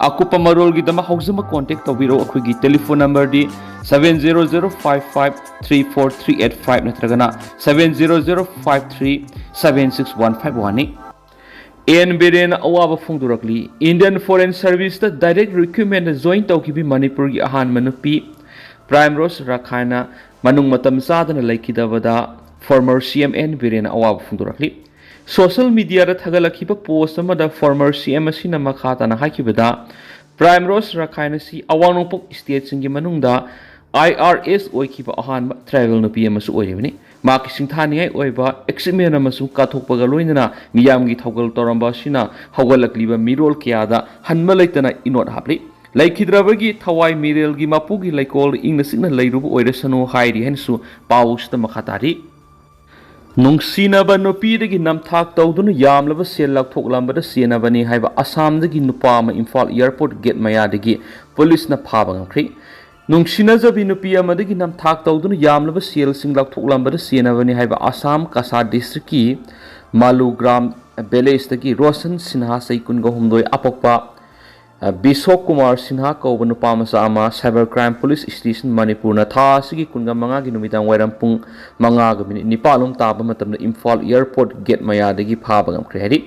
ꯑꯀꯨꯞꯄ ꯃꯔꯣꯜꯒꯤꯗꯃꯛ ꯍꯧꯖꯤꯛꯃꯛ contact ꯇꯧꯕꯤꯔꯛꯎ꯫ ꯑꯩꯈꯣꯏꯒꯤ telephone numberꯗꯤ seven zero zero five five three four three eight five ꯅꯠꯇ꯭ꯔꯒꯅ seven zero zero five three seven six one five oneꯅꯤ꯫ ꯑꯦꯟ ꯕꯤꯔꯦꯟꯅ ꯑꯋꯥꯕ ꯐꯣꯡꯗꯣꯔꯛꯂꯤ꯫ Indian Foreign Serviceꯇ direct recruitmentꯇ join ꯇꯧꯈꯤꯕꯤ ꯃꯅꯤꯄꯨꯔꯒꯤ ꯑꯍꯥꯟꯕ ꯅꯨꯄꯤ ꯄ꯭ꯔꯥꯏꯝꯔꯣꯁ ꯔꯥꯈꯥꯏꯅ ꯃꯅꯨꯡ ꯃꯇꯝ ꯆꯥꯗꯅ ꯂꯩꯈꯤꯗꯕꯗ former C M N ꯕꯤꯔꯦꯟꯅ ꯑꯋꯥꯕ ꯐꯣꯡꯗꯣꯔꯛꯂꯤ꯫ Social mediaꯗ ꯊꯥꯒꯠꯂꯛꯈꯤꯕ post ꯑꯃꯗ former C M ꯑꯁꯤꯅ ꯃꯈꯥ ꯇꯥꯅ ꯍꯥꯏꯈꯤꯕꯗ, ꯄ꯭ꯔꯥꯏꯝꯔꯣꯁ ꯔꯥꯈꯥꯏꯟ ꯑꯁꯤ ꯑꯋꯥꯡ ꯅꯣꯡꯄꯣꯛ stateꯁꯤꯡꯒꯤ ꯃꯅꯨꯡꯗ I R S ꯑꯣꯏꯈꯤꯕ ꯑꯍꯥꯟꯕ tribal ꯅꯨꯄꯤ ꯑꯃꯁꯨ ꯑꯣꯏꯔꯤꯕꯅꯤ꯫ ꯃꯍꯥꯛꯀꯤ ꯁꯤꯡꯊꯥꯅꯤꯡꯉꯥꯏ ꯑꯣꯏꯕ achievement ꯑꯃꯁꯨꯡ ꯀꯠꯊꯣꯛꯄꯒ ꯂꯣꯏꯅꯅ ꯃꯤꯌꯥꯝꯒꯤ ꯊꯧꯒꯜ ꯇꯧꯔꯝꯕ ꯑꯁꯤꯅ ꯍꯧꯒꯠꯂꯛꯂꯤꯕ ꯃꯤꯔꯣꯜ ꯀꯌꯥꯗ ꯍꯟꯕ ꯂꯩꯇꯅ ꯏꯅꯣꯠ ꯍꯥꯞꯂꯤ꯫ ꯂꯩꯈꯤꯗ꯭ꯔꯕꯒꯤ ꯊꯋꯥꯏ ꯃꯤꯔꯦꯜꯒꯤ ꯃꯄꯨꯒꯤ ꯂꯩꯀꯣꯜꯗ ꯏꯪꯅ ꯆꯤꯛꯅ ꯂꯩꯔꯨꯕ ꯑꯣꯏꯔꯁꯅꯨ ꯍꯥꯏꯔꯤ ꯍꯥꯏꯅꯁꯨ ꯄꯥꯎꯁꯤꯗ ꯃꯈꯥ ꯇꯥꯔꯤ꯫ ꯅꯨꯡꯁꯤꯅꯕ ꯅꯨꯄꯤꯗꯒꯤ ꯅꯝꯊꯥꯛ ꯇꯧꯗꯨꯅ ꯌꯥꯝꯂꯕ ꯁꯦꯜ ꯂꯧꯊꯣꯛꯂꯝꯕꯗ ꯆꯦꯟꯅꯕꯅꯤ ꯍꯥꯏꯕ ꯑꯁꯥꯝꯗꯒꯤ ꯅꯨꯄꯥ ꯑꯃ ꯏꯝꯐꯥꯜ airport gate ꯃꯌꯥꯗꯒꯤ ꯄꯨꯂꯤꯁꯅ ꯐꯥꯕ ꯉꯝꯈ꯭ꯔꯦ꯫ ꯅꯨꯡꯁꯤꯅꯖꯕꯤ ꯅꯨꯄꯤ ꯑꯃꯗꯒꯤ ꯅꯝꯊꯥꯛ ꯇꯧꯗꯨꯅ ꯌꯥꯝꯂꯕ ꯁꯦꯜꯁꯤꯡ ꯂꯧꯊꯣꯛꯂꯝꯕꯗ ꯆꯦꯟꯅꯕꯅꯤ ꯍꯥꯏꯕ ꯑꯁꯥꯝ ꯀꯁꯥꯔ ꯗꯤꯁꯇ꯭ꯔꯤꯛꯀꯤ ꯃꯥꯂꯨꯒ꯭ꯔꯥꯝ ꯚꯤꯂꯦꯖꯇꯒꯤ ꯔꯣꯁꯟ ꯁꯤꯟꯍꯥ, ꯆꯍꯤ ꯀꯨꯟꯒ ꯍꯨꯝꯗꯣꯏ, ꯑꯄꯣꯛꯄ, ꯑ, ꯕꯤꯁꯣꯛ ꯀꯨꯃꯥꯔ ꯁꯤꯟꯍꯥ ꯀꯧꯕ ꯅꯨꯄꯥ ꯃꯆꯥ ꯑꯃ Cyber Crime Police Station ꯃꯅꯤꯄꯨꯔꯅ ꯊꯥ ꯑꯁꯤꯒꯤ ꯀꯨꯟꯒ ꯃꯉꯥꯒꯤ ꯅꯨꯃꯤꯗꯥꯡ ꯋꯥꯏꯔꯝ ꯄꯨꯡ ꯃꯉꯥꯒ ꯃꯤꯅꯤꯠ ꯅꯤꯄꯥꯟ ꯂꯣꯝ ꯇꯥꯕ ꯃꯇꯝꯗ ꯏꯝꯐꯥꯜ ꯑꯦꯌꯔꯄꯣꯔꯠ ꯒꯦꯠ ꯃꯌꯥꯗꯒꯤ ꯐꯥꯕ ꯉꯝꯈ꯭ꯔꯦ ꯍꯥꯏꯔꯤ꯫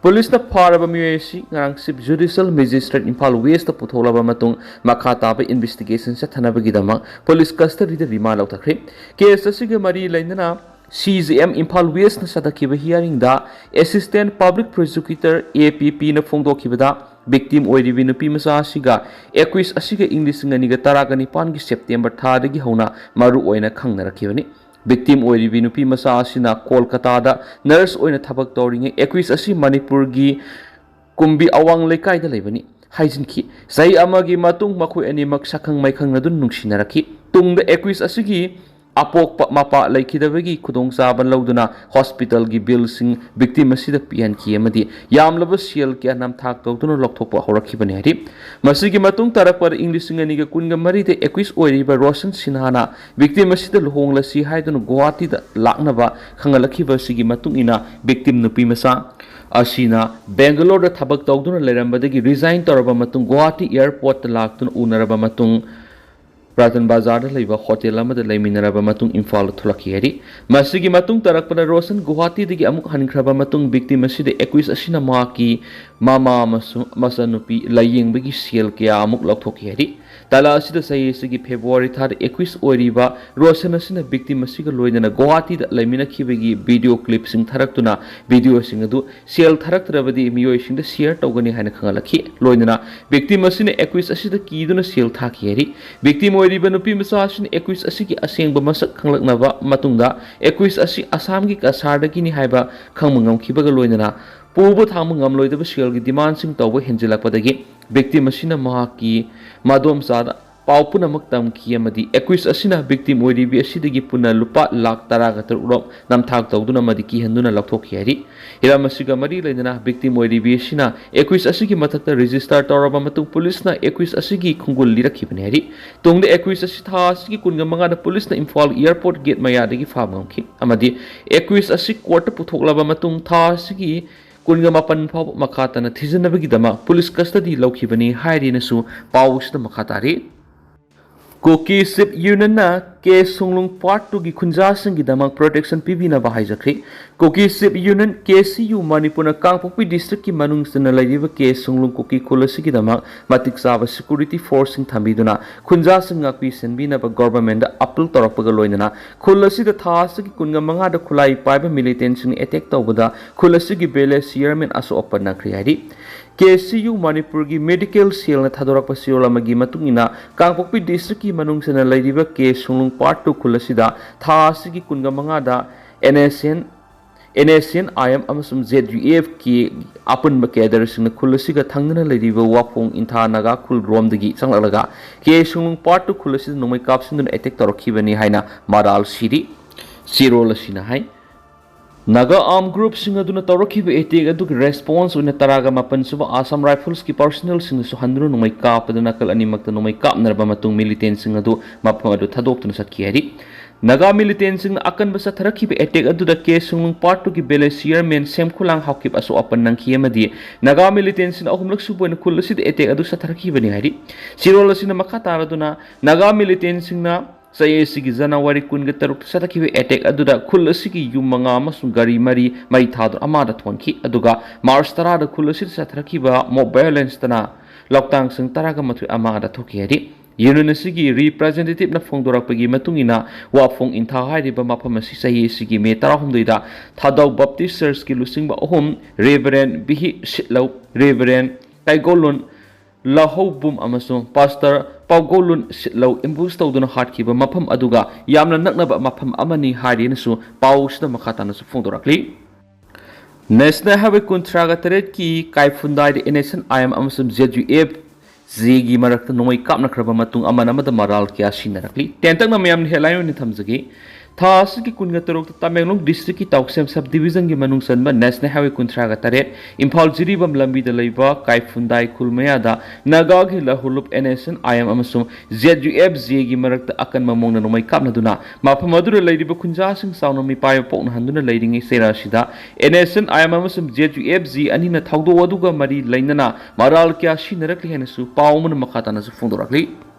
ꯄꯨꯂꯤꯁꯅ ꯐꯥꯔꯕ ꯃꯤꯑꯣꯏ ꯑꯁꯤ ꯉꯔꯥꯡ chief judicial magistrate Imphal west ꯄꯨꯊꯣꯛꯂꯕ ꯃꯇꯨꯡ ꯃꯈꯥ ꯇꯥꯕ ꯏꯟꯚꯦꯁꯇꯤꯒꯦꯁꯟ ꯆꯠꯊꯅꯕꯒꯤꯗꯃꯛ ꯄꯨꯂꯤꯁ ꯀꯁꯇꯗꯤꯗ ꯔꯤꯃꯥꯟ ꯂꯧꯊꯈ꯭ꯔꯦ꯫ ꯀꯦꯁ ꯑꯁꯤꯒ ꯃꯔꯤ ꯂꯩꯅꯅ ꯁꯤ ꯖꯤ ꯑꯦꯝ ꯏꯝꯐꯥꯜ ꯋꯦꯁꯅ ꯆꯠꯊꯈꯤꯕ ꯍꯤꯌꯥꯔꯤꯡꯗ assistant public prosecutor, A P ꯄꯤꯅ ꯐꯣꯡꯗꯣꯛꯈꯤꯕꯗ, ꯚꯤꯛꯇꯤꯝ ꯑꯣꯏꯔꯤꯕꯤ ꯅꯨꯄꯤ ꯃꯆꯥ ꯑꯁꯤꯒ ꯑꯦꯀ꯭ꯌꯨꯁ ꯑꯁꯤꯒ ꯏꯪ ꯂꯤꯁꯤꯡ ꯑꯅꯤꯒ ꯇꯔꯥꯒ ꯅꯤꯄꯥꯟꯒꯤ ꯁꯦꯞꯇꯦꯝꯕꯔ ꯊꯥꯗꯒꯤ ꯍꯧꯅ ꯃꯔꯨ ꯑꯣꯏꯅ ꯈꯪꯅꯔꯛꯈꯤꯕꯅꯤ꯫ ꯚꯤꯛꯇꯤꯝ ꯑꯣꯏꯔꯤꯕꯤ ꯅꯨꯄꯤ ꯃꯆꯥ ꯑꯁꯤꯅ ꯀꯣꯜꯀꯇꯥꯗ ꯅꯔꯁ ꯑꯣꯏꯅ ꯊꯕꯛ ꯇꯧꯔꯤꯉꯩ ꯑꯦꯀ꯭ꯌꯨꯁ ꯑꯁꯤ ꯃꯅꯤꯄꯨꯔꯒꯤ ꯀꯨꯝꯕꯤ ꯑꯋꯥꯡ ꯂꯩꯀꯥꯏꯗ ꯂꯩꯕꯅꯤ ꯍꯥꯏꯖꯤꯟꯈꯤ꯫ ꯆꯍꯤ ꯑꯃꯒꯤ ꯃꯇꯨꯡ ꯃꯈꯣꯏ ꯑꯅꯤꯃꯛ ꯁꯛꯈꯪ ꯃꯥꯏꯈꯪꯅꯗꯨꯅ ꯅꯨꯡꯁꯤꯅꯔꯛꯈꯤ꯫ ꯇꯨꯡꯗ ꯑꯦꯀ꯭ꯌꯨꯁ ꯑꯁꯤꯒꯤ ꯑꯄꯣꯛꯄ ꯃꯄꯥ ꯂꯩꯈꯤꯗꯕꯒꯤ ꯈꯨꯗꯣꯡꯆꯥꯕ ꯂꯧꯗꯨꯅ ꯍꯣꯁꯄꯤꯇꯥꯜꯒꯤ ꯕꯤꯜꯁꯤꯡ ꯚꯤꯛꯇꯤꯝ ꯑꯁꯤꯗ ꯄꯤꯍꯟꯈꯤ ꯑꯃꯗꯤ ꯌꯥꯝꯂꯕ ꯁꯦꯜ ꯀꯌꯥ ꯅꯝꯊꯥꯛ ꯇꯧꯗꯨꯅ ꯂꯧꯊꯣꯛꯄ ꯍꯧꯔꯛꯈꯤꯕꯅꯤ ꯍꯥꯏꯔꯤ꯫ ꯃꯁꯤꯒꯤ ꯃꯇꯨꯡ ꯇꯥꯔꯛꯄꯗ ꯏꯪ ꯂꯤꯁꯤꯡ ꯑꯅꯤꯒ ꯀꯨꯟꯒ ꯃꯔꯤꯗ ꯑꯦꯀ꯭ꯌꯨꯁ ꯑꯣꯏꯔꯤꯕ ꯔꯣꯁꯟ ꯁꯤꯟꯍꯥꯅ ꯚꯤꯛꯇꯤꯝ ꯑꯁꯤꯗ ꯂꯨꯍꯣꯡꯂꯁꯤ ꯍꯥꯏꯗꯨꯅ ꯒꯨꯋꯥꯍꯥꯇꯤꯗ ꯂꯥꯛꯅꯕ ꯈꯪꯍꯜꯂꯛꯈꯤꯕ ꯑꯁꯤꯒꯤ ꯃꯇꯨꯡ ꯏꯟꯅ ꯚꯤꯛꯇꯤꯝ ꯅꯨꯄꯤ ꯃꯆꯥ ꯑꯁꯤꯅ ꯕꯦꯡꯒꯂꯣꯔꯗ ꯊꯕꯛ ꯇꯧꯗꯨꯅ ꯂꯩꯔꯝꯕꯗꯒꯤ ꯔꯤꯖꯥꯏꯟ ꯇꯧꯔꯕ ꯃꯇꯨꯡ ꯒꯨꯋꯥꯍꯥꯇꯤ ꯑꯦꯌꯔꯄꯣꯔꯠꯇ ꯂꯥꯛꯇꯨꯅ ꯎꯅꯔꯕ ꯃꯇꯨꯡ ꯔꯇꯟ ꯕꯖꯥꯔꯗ ꯂꯩꯕ ꯍꯣꯇꯦꯜ ꯑꯃꯗ ꯂꯩꯃꯤꯟꯅꯔꯕ ꯃꯇꯨꯡ ꯏꯝꯐꯥꯜꯗ ꯊꯣꯛꯂꯛꯈꯤ ꯍꯥꯏꯔꯤ꯫ ꯃꯁꯤꯒꯤ ꯃꯇꯨꯡ ꯇꯥꯔꯛꯄꯗ ꯔꯣꯁꯟ ꯒꯨꯋꯥꯍꯥꯇꯤꯗꯒꯤ ꯑꯃꯨꯛ ꯍꯟꯈ꯭ꯔꯕ ꯃꯇꯨꯡ ꯚꯤꯛꯇꯤꯝ ꯑꯁꯤꯗ ꯑꯦꯀ꯭ꯌꯨꯁ ꯑꯁꯤꯅ ꯃꯍꯥꯛꯀꯤ ꯃꯃꯥ ꯑꯃꯁꯨꯡ ꯃꯆꯟꯅꯨꯄꯤ ꯂꯥꯌꯦꯡꯕꯒꯤ ꯁꯦꯜ ꯀꯌꯥ ꯑꯃꯨꯛ ꯂꯧꯊꯣꯛꯈꯤ ꯍꯥꯏꯔꯤ꯫ ꯇꯥꯂꯥ ꯑꯁꯤꯗ ꯆꯍꯤ ꯑꯁꯤꯒꯤ ꯐꯦꯕ꯭ꯔꯨꯋꯥꯔꯤ ꯊꯥꯗ ꯑꯦꯀ꯭ꯌꯨꯁ ꯑꯣꯏꯔꯤꯕ ꯔꯣꯁꯟ ꯑꯁꯤꯅ ꯚꯤꯛꯇꯤꯝ ꯑꯁꯤꯒ ꯂꯣꯏꯅꯅ ꯒꯨꯋꯥꯍꯥꯇꯤꯗ ꯂꯩꯃꯤꯟꯅꯈꯤꯕꯒꯤ ꯚꯤꯗꯤꯑꯣ ꯀ꯭ꯂꯤꯞꯁꯤꯡ ꯊꯥꯔꯛꯇꯨꯅ ꯚꯤꯗꯤꯑꯣꯁꯤꯡ ꯑꯗꯨ ꯁꯦꯜ ꯊꯥꯔꯛꯇ꯭ꯔꯕꯗꯤ ꯃꯤꯑꯣꯏꯁꯤꯡꯗ ꯁꯤꯌꯔ ꯇꯧꯒꯅꯤ ꯍꯥꯏꯅ ꯈꯪꯍꯜꯂꯛꯈꯤ꯫ ꯂꯣꯏꯅꯅ ꯚꯤꯛꯇꯤꯝ ꯑꯁꯤꯅ ꯑꯦꯀ꯭ꯌꯨꯁ ꯑꯁꯤꯗ ꯀꯤꯗꯨꯅ ꯁꯦꯜ ꯊꯥꯈꯤ ꯍꯥꯏꯔꯤ꯫ ꯚꯤꯛꯇꯤꯝ ꯑꯣꯏꯔꯤꯕ ꯅꯨꯄꯤ ꯃꯆꯥ ꯑꯁꯤꯅ ꯑꯦꯀ꯭ꯌꯨꯁ ꯑꯁꯤꯒꯤ ꯑꯁꯦꯡꯕ ꯃꯁꯛ ꯈꯪꯂꯛꯅꯕ ꯃꯇꯨꯡꯗ ꯑꯦꯀ꯭ꯌꯨꯁ ꯑꯁꯤ ꯑꯁꯥꯝꯒꯤ ꯀꯁꯥꯔꯗꯒꯤꯅꯤ ꯍꯥꯏꯕ ꯈꯪꯕ ꯉꯝꯈꯤꯕꯒ ꯂꯣꯏꯅꯅ ꯄꯨꯕ ꯊꯥꯡꯕ ꯉꯝꯂꯣꯏꯗꯕ ꯁꯦꯜꯒꯤ ꯗꯤꯃꯥꯟꯁꯤꯡ ꯇꯧꯕ ꯍꯦꯟꯖꯤꯜꯂꯛꯄꯗꯒꯤ ꯚꯤꯛꯇꯤꯝ ꯑꯁꯤꯅ ꯃꯍꯥꯛꯀꯤ ꯃꯗꯣꯝꯆꯥꯗ ꯄꯥꯎ ꯄꯨꯝꯅꯃꯛ ꯇꯝꯈꯤ ꯑꯃꯗꯤ accused ꯑꯁꯤꯅ victim ꯑꯣꯏꯔꯤꯕꯤ ꯑꯁꯤꯗꯒꯤ ꯄꯨꯟꯅ ꯂꯨꯄꯥ ꯂꯥꯈ ꯇꯔꯥꯒ ꯇꯔꯨꯛ ꯔꯣꯝ ꯅꯝꯊꯥꯛ ꯇꯧꯗꯨꯅ ꯑꯃꯗꯤ ꯀꯤꯍꯟꯗꯨꯅ ꯂꯧꯊꯣꯛꯈꯤ ꯍꯥꯏꯔꯤ꯫ ꯍꯤꯔꯝ ꯑꯁꯤꯒ ꯃꯔꯤ ꯂꯩꯅꯅ victim ꯑꯣꯏꯔꯤꯕꯤ ꯑꯁꯤꯅ accused ꯑꯁꯤꯒꯤ ꯃꯊꯛꯇ register ꯇꯧꯔꯕ ꯃꯇꯨꯡ ꯄꯨꯂꯤꯁꯅ accused ꯑꯁꯤꯒꯤ ꯈꯣꯡꯒꯨꯜ ꯂꯤꯔꯛꯈꯤꯕꯅꯤ ꯍꯥꯏꯔꯤ꯫ ꯇꯨꯡꯗ accused ꯑꯁꯤ ꯊꯥ ꯑꯁꯤꯒꯤ ꯀꯨꯟꯒ ꯃꯉꯥꯗ ꯄꯨꯂꯤꯁꯅ ꯏꯝꯐꯥꯜ airport gate ꯃꯌꯥꯗꯒꯤ ꯐꯥꯕ ꯉꯝꯈꯤ ꯑꯃꯗꯤ accused ꯑꯁꯤ courtꯇ ꯄꯨꯊꯣꯛꯂꯕ ꯃꯇꯨꯡ ꯊꯥ ꯑꯁꯤꯒꯤ ꯀꯨꯟꯒ ꯃꯥꯄꯟ ꯐꯥꯎꯕ ꯃꯈꯥ ꯇꯥꯅ ꯊꯤꯖꯤꯟꯅꯕꯒꯤꯗꯃꯛ ꯄꯨꯂꯤꯁ custody ꯂꯧꯈꯤꯕꯅꯤ ꯍꯥꯏꯔꯤꯅꯁꯨ ꯄꯥꯎ ꯑꯁꯤꯗ ꯃꯈꯥ ꯇꯥꯔꯤ꯫ ꯀꯨꯀꯤ ꯁꯤꯞ ꯌꯨꯅꯤꯌꯟꯅ ꯀꯦ ꯁꯨꯡꯂꯨꯡ Part Twoꯒꯤ ꯈꯨꯟꯖꯥꯁꯤꯡꯒꯤꯗꯃꯛ protection ꯄꯤꯕꯤꯅꯕ ꯍꯥꯏꯖꯈ꯭ꯔꯤ꯫ Kuki chief union, K C U, ꯃꯅꯤꯄꯨꯔꯅ ꯀꯥꯡꯄꯣꯛꯄꯤ districtꯀꯤ ꯃꯅꯨꯡ ꯆꯟꯅ ꯂꯩꯔꯤꯕ ꯀꯦ ꯁꯨꯡꯂꯨꯡ ꯀꯨꯀꯤ ꯈꯨꯜ ꯑꯁꯤꯒꯤꯗꯃꯛ ꯃꯇꯤꯛ ꯆꯥꯕ security forceꯁꯤꯡ ꯊꯝꯕꯤꯗꯨꯅ ꯈꯨꯟꯖꯥꯁꯤꯡ ꯉꯥꯛꯄꯤ ꯁꯦꯟꯕꯤꯅꯕ governmentꯗ appeal ꯇꯧꯔꯛꯄꯒ ꯂꯣꯏꯅꯅ ꯈꯨꯜ ꯑꯁꯤꯗ ꯊꯥ ꯑꯁꯤꯒꯤ ꯀꯨꯟꯒ ꯃꯉꯥꯗ ꯈꯨꯠꯂꯥꯏ ꯄꯥꯏꯕ militantꯁꯤꯡꯅ attack ꯇꯧꯕꯗ ꯈꯨꯜ ꯑꯁꯤꯒꯤ village chairman ꯑꯁꯣꯛ ꯑꯄꯟ ꯅꯪꯈ꯭ꯔꯦ ꯍꯥꯏꯔꯤ꯫ ꯀꯦ ꯁꯤ ꯌꯨ ꯃꯅꯤꯄꯨꯔꯒꯤ medical cellꯅ ꯊꯥꯗꯣꯔꯛꯄ ꯆꯦꯔꯣꯜ ꯑꯃꯒꯤ ꯃꯇꯨꯡ ꯏꯟꯅ ꯀꯥꯡꯄꯣꯛꯄꯤ districtꯀꯤ ꯃꯅꯨꯡ ꯆꯟꯅ ꯂꯩꯔꯤꯕ ꯀꯦ ꯁꯨꯡꯂꯨꯡ Part Two ꯈꯨꯜ ꯑꯁꯤꯗ ꯊꯥ ꯑꯁꯤꯒꯤ ꯀꯨꯟꯒ ꯃꯉꯥꯗ NSCN, NSCN-IM ꯑꯃꯁꯨꯡ ZUFꯀꯤ ꯑꯄꯨꯟꯕ cadreꯁꯤꯡꯅ ꯈꯨꯜ ꯑꯁꯤꯒ ꯊꯪꯅꯅ ꯂꯩꯔꯤꯕ ꯋꯥꯐꯣꯡ ꯏꯟꯊꯥ ꯅꯥꯒꯥ ꯈꯨꯜ ꯔꯣꯝꯗꯒꯤ ꯆꯪꯂꯛꯂꯒ ꯀꯦ ꯁꯨꯡꯂꯨꯡ Part Two ꯈꯨꯜ ꯑꯁꯤꯗ ꯅꯣꯡꯃꯩ ꯀꯥꯞꯁꯤꯟꯗꯨꯅ attack ꯇꯧꯔꯛꯈꯤꯕꯅꯤ ꯍꯥꯏꯅ ꯃꯔꯥꯜ ꯁꯤꯔꯤ꯫ ꯆꯦꯔꯣꯜ ꯑꯁꯤꯅ ꯍꯥꯏ꯫ ꯅꯥꯒꯥ armed groupꯁꯤꯡ ꯑꯗꯨꯅ ꯇꯧꯔꯛꯈꯤꯕ attack ꯑꯗꯨꯒꯤ response ꯑꯣꯏꯅ ꯇꯔꯥꯒ ꯃꯥꯄꯟ ꯁꯨꯕ Assam Riflesꯀꯤ personnelꯁꯤꯡꯅꯁꯨ ꯍꯟꯗꯨꯅ ꯅꯣꯡꯃꯩ ꯀꯥꯞꯄꯗ ꯅꯥꯀꯜ ꯑꯅꯤꯃꯛꯇ ꯅꯣꯡꯃꯩ ꯀꯥꯞꯅꯔꯕ ꯃꯇꯨꯡ militantꯁꯤꯡ ꯑꯗꯨ ꯃꯐꯝ ꯑꯗꯨ ꯊꯥꯗꯣꯛꯇꯨꯅ ꯆꯠꯈꯤ ꯍꯥꯏꯔꯤ꯫ ꯅꯥꯒꯥ militantꯁꯤꯡꯅ ꯑꯀꯟꯕ ꯆꯠꯊꯔꯛꯈꯤꯕ attack ꯑꯗꯨꯗ ꯀꯦ ꯁꯨꯡꯂꯨꯡ Part Twoꯒꯤ village chairman ꯁꯦꯝꯈꯨꯂꯥꯡ ꯍꯥꯎꯀꯤꯞ ꯑꯁꯣꯛ ꯑꯄꯟ ꯅꯪꯈꯤ ꯑꯃꯗꯤ ꯅꯥꯒꯥ militantꯁꯤꯡꯅ ꯑꯍꯨꯝꯂꯛ ꯁꯨꯕ ꯑꯣꯏꯅ ꯈꯨꯜ ꯑꯁꯤꯗ attack ꯑꯗꯨ ꯆꯠꯊꯔꯛꯈꯤꯕꯅꯤ ꯍꯥꯏꯔꯤ꯫ ꯆꯦꯔꯣꯜ ꯑꯁꯤꯅ ꯃꯈꯥ ꯇꯥꯔꯗꯨꯅ ꯅꯥꯒꯥ militantꯁꯤꯡꯅ ꯆꯍꯤ ꯑꯁꯤꯒꯤ January ꯀꯨꯟꯒ ꯇꯔꯨꯛꯇ ꯆꯠꯊꯈꯤꯕ attack ꯑꯗꯨꯗ ꯈꯨꯜ ꯑꯁꯤꯒꯤ ꯌꯨꯝ ꯃꯉꯥ ꯑꯃꯁꯨꯡ ꯒꯥꯔꯤ ꯃꯔꯤ ꯃꯩ ꯊꯥꯗꯨꯅ ꯑꯃꯥꯗ ꯊꯣꯟꯈꯤ꯫ ꯑꯗꯨꯒ March ꯇꯔꯥꯗ ꯈꯨꯜ ꯑꯁꯤꯗ ꯆꯠꯊꯔꯛꯈꯤꯕ mob violenceꯇꯅ ꯂꯧꯇꯥꯡꯁꯪ ꯇꯔꯥꯒ ꯃꯥꯊꯣꯏ ꯑꯃꯥꯗ ꯊꯣꯛꯈꯤ ꯍꯥꯏꯔꯤ꯫ Union ꯑꯁꯤꯒꯤ representativeꯅ ꯐꯣꯡꯗꯣꯔꯛꯄꯒꯤ ꯃꯇꯨꯡ ꯏꯟꯅ ꯋꯥꯐꯣꯡ ꯏꯟꯊꯥ ꯍꯥꯏꯔꯤꯕ ꯃꯐꯝ ꯑꯁꯤ ꯆꯍꯤ ꯑꯁꯤꯒꯤ May ꯇꯔꯥꯍꯨꯝꯗꯣꯏꯗ ꯊꯥꯗꯧ Baptist Churchꯀꯤ ꯂꯨꯆꯤꯡꯕ ꯑꯍꯨꯝ, Reverend ꯕꯤꯍꯤ ꯁꯤꯠꯂꯧ, Reverend ꯀꯩꯒꯣꯂꯨꯟ ꯂꯍꯧꯕꯨꯝ ꯑꯃꯁꯨꯡ Pastor ꯄꯥꯎꯒꯣꯂꯨꯟ ꯁꯤꯠꯂꯧ ambush ꯇꯧꯗꯨꯅ ꯍꯥꯠꯈꯤꯕ ꯃꯐꯝ ꯑꯗꯨꯒ ꯌꯥꯝꯅ ꯅꯛꯅꯕ ꯃꯐꯝ ꯑꯃꯅꯤ ꯍꯥꯏꯔꯤꯅꯁꯨ ꯄꯥꯎꯁꯤꯗ ꯃꯈꯥ ꯇꯥꯅꯁꯨ ꯐꯣꯡꯗꯣꯔꯛꯂꯤ꯫ National Highway ꯀꯨꯟꯊ꯭ꯔꯥꯒ ꯇꯔꯦꯠꯀꯤ ꯀꯥꯏꯐꯨꯟꯗꯥꯏꯗ NSCN-IM ꯑꯃꯁꯨꯡ ZUF ꯖꯦꯒꯤ ꯃꯔꯛꯇ ꯅꯣꯡꯃꯩ ꯀꯥꯞꯅꯈ꯭ꯔꯕ ꯃꯇꯨꯡ ꯑꯃꯅ ꯑꯃꯗ ꯃꯔꯥꯜ ꯀꯌꯥ ꯁꯤꯟꯅꯔꯛꯂꯤ꯫ ꯇꯦꯟꯇꯛꯅ ꯃꯌꯥꯝꯅ headline ꯑꯣꯏꯅ ꯊꯝꯖꯒꯦ꯫ ꯊꯥ ꯑꯁꯤꯒꯤ ꯀꯨꯟꯒ ꯇꯔꯨꯛꯇ ꯇꯃꯦꯡꯂꯣꯡ district ꯀꯤ ꯇꯥꯎꯁꯦꯝ sub division ꯒꯤ ꯃꯅꯨꯡ ꯆꯟꯕ National Highway ꯀꯨꯟꯊ꯭ꯔꯥꯒ ꯇꯔꯦꯠ, ꯏꯝꯐꯥꯜ ꯖꯤꯔꯤꯕꯥꯝ ꯂꯝꯕꯤꯗ ꯂꯩꯕ ꯀꯥꯏꯐꯨꯟꯗꯥꯏ ꯈꯨꯜ ꯃꯌꯥꯗ ꯅꯥꯒꯥꯒꯤ ꯂꯍꯨꯂꯨꯞ NSCN-IM ꯑꯃꯁꯨꯡ ZUF-J ꯒꯤ ꯃꯔꯛꯇ ꯑꯀꯟꯕ ꯃꯑꯣꯡꯗ ꯅꯣꯡꯃꯩ ꯀꯥꯞꯅꯗꯨꯅ ꯃꯐꯝ ꯑꯗꯨꯗ ꯂꯩꯔꯤꯕ ꯈꯨꯟꯖꯥꯁꯤꯡ ꯆꯥꯎꯅ ꯃꯤꯄꯥꯏꯕ ꯄꯣꯛꯅꯍꯟꯗꯨꯅ ꯂꯩꯔꯤꯉꯩ ꯆꯩꯔꯥ ꯑꯁꯤꯗ NSCN-IM ꯑꯃꯁꯨꯡ ZUF-J ꯑꯅꯤꯅ ꯊꯧꯗꯣꯛ ꯑꯗꯨꯒ ꯃꯔꯤ ꯂꯩꯅꯅ ꯃꯔꯥꯜ ꯀꯌꯥ ꯁꯤꯖꯤꯟꯅꯔꯛꯂꯤ ꯍꯥꯏꯅꯁꯨ ꯄꯥꯎ ꯑꯃꯅ ꯃꯈꯥ ꯇꯥꯅꯁꯨ ꯐꯣꯡꯗꯣꯔꯛꯂꯤ꯫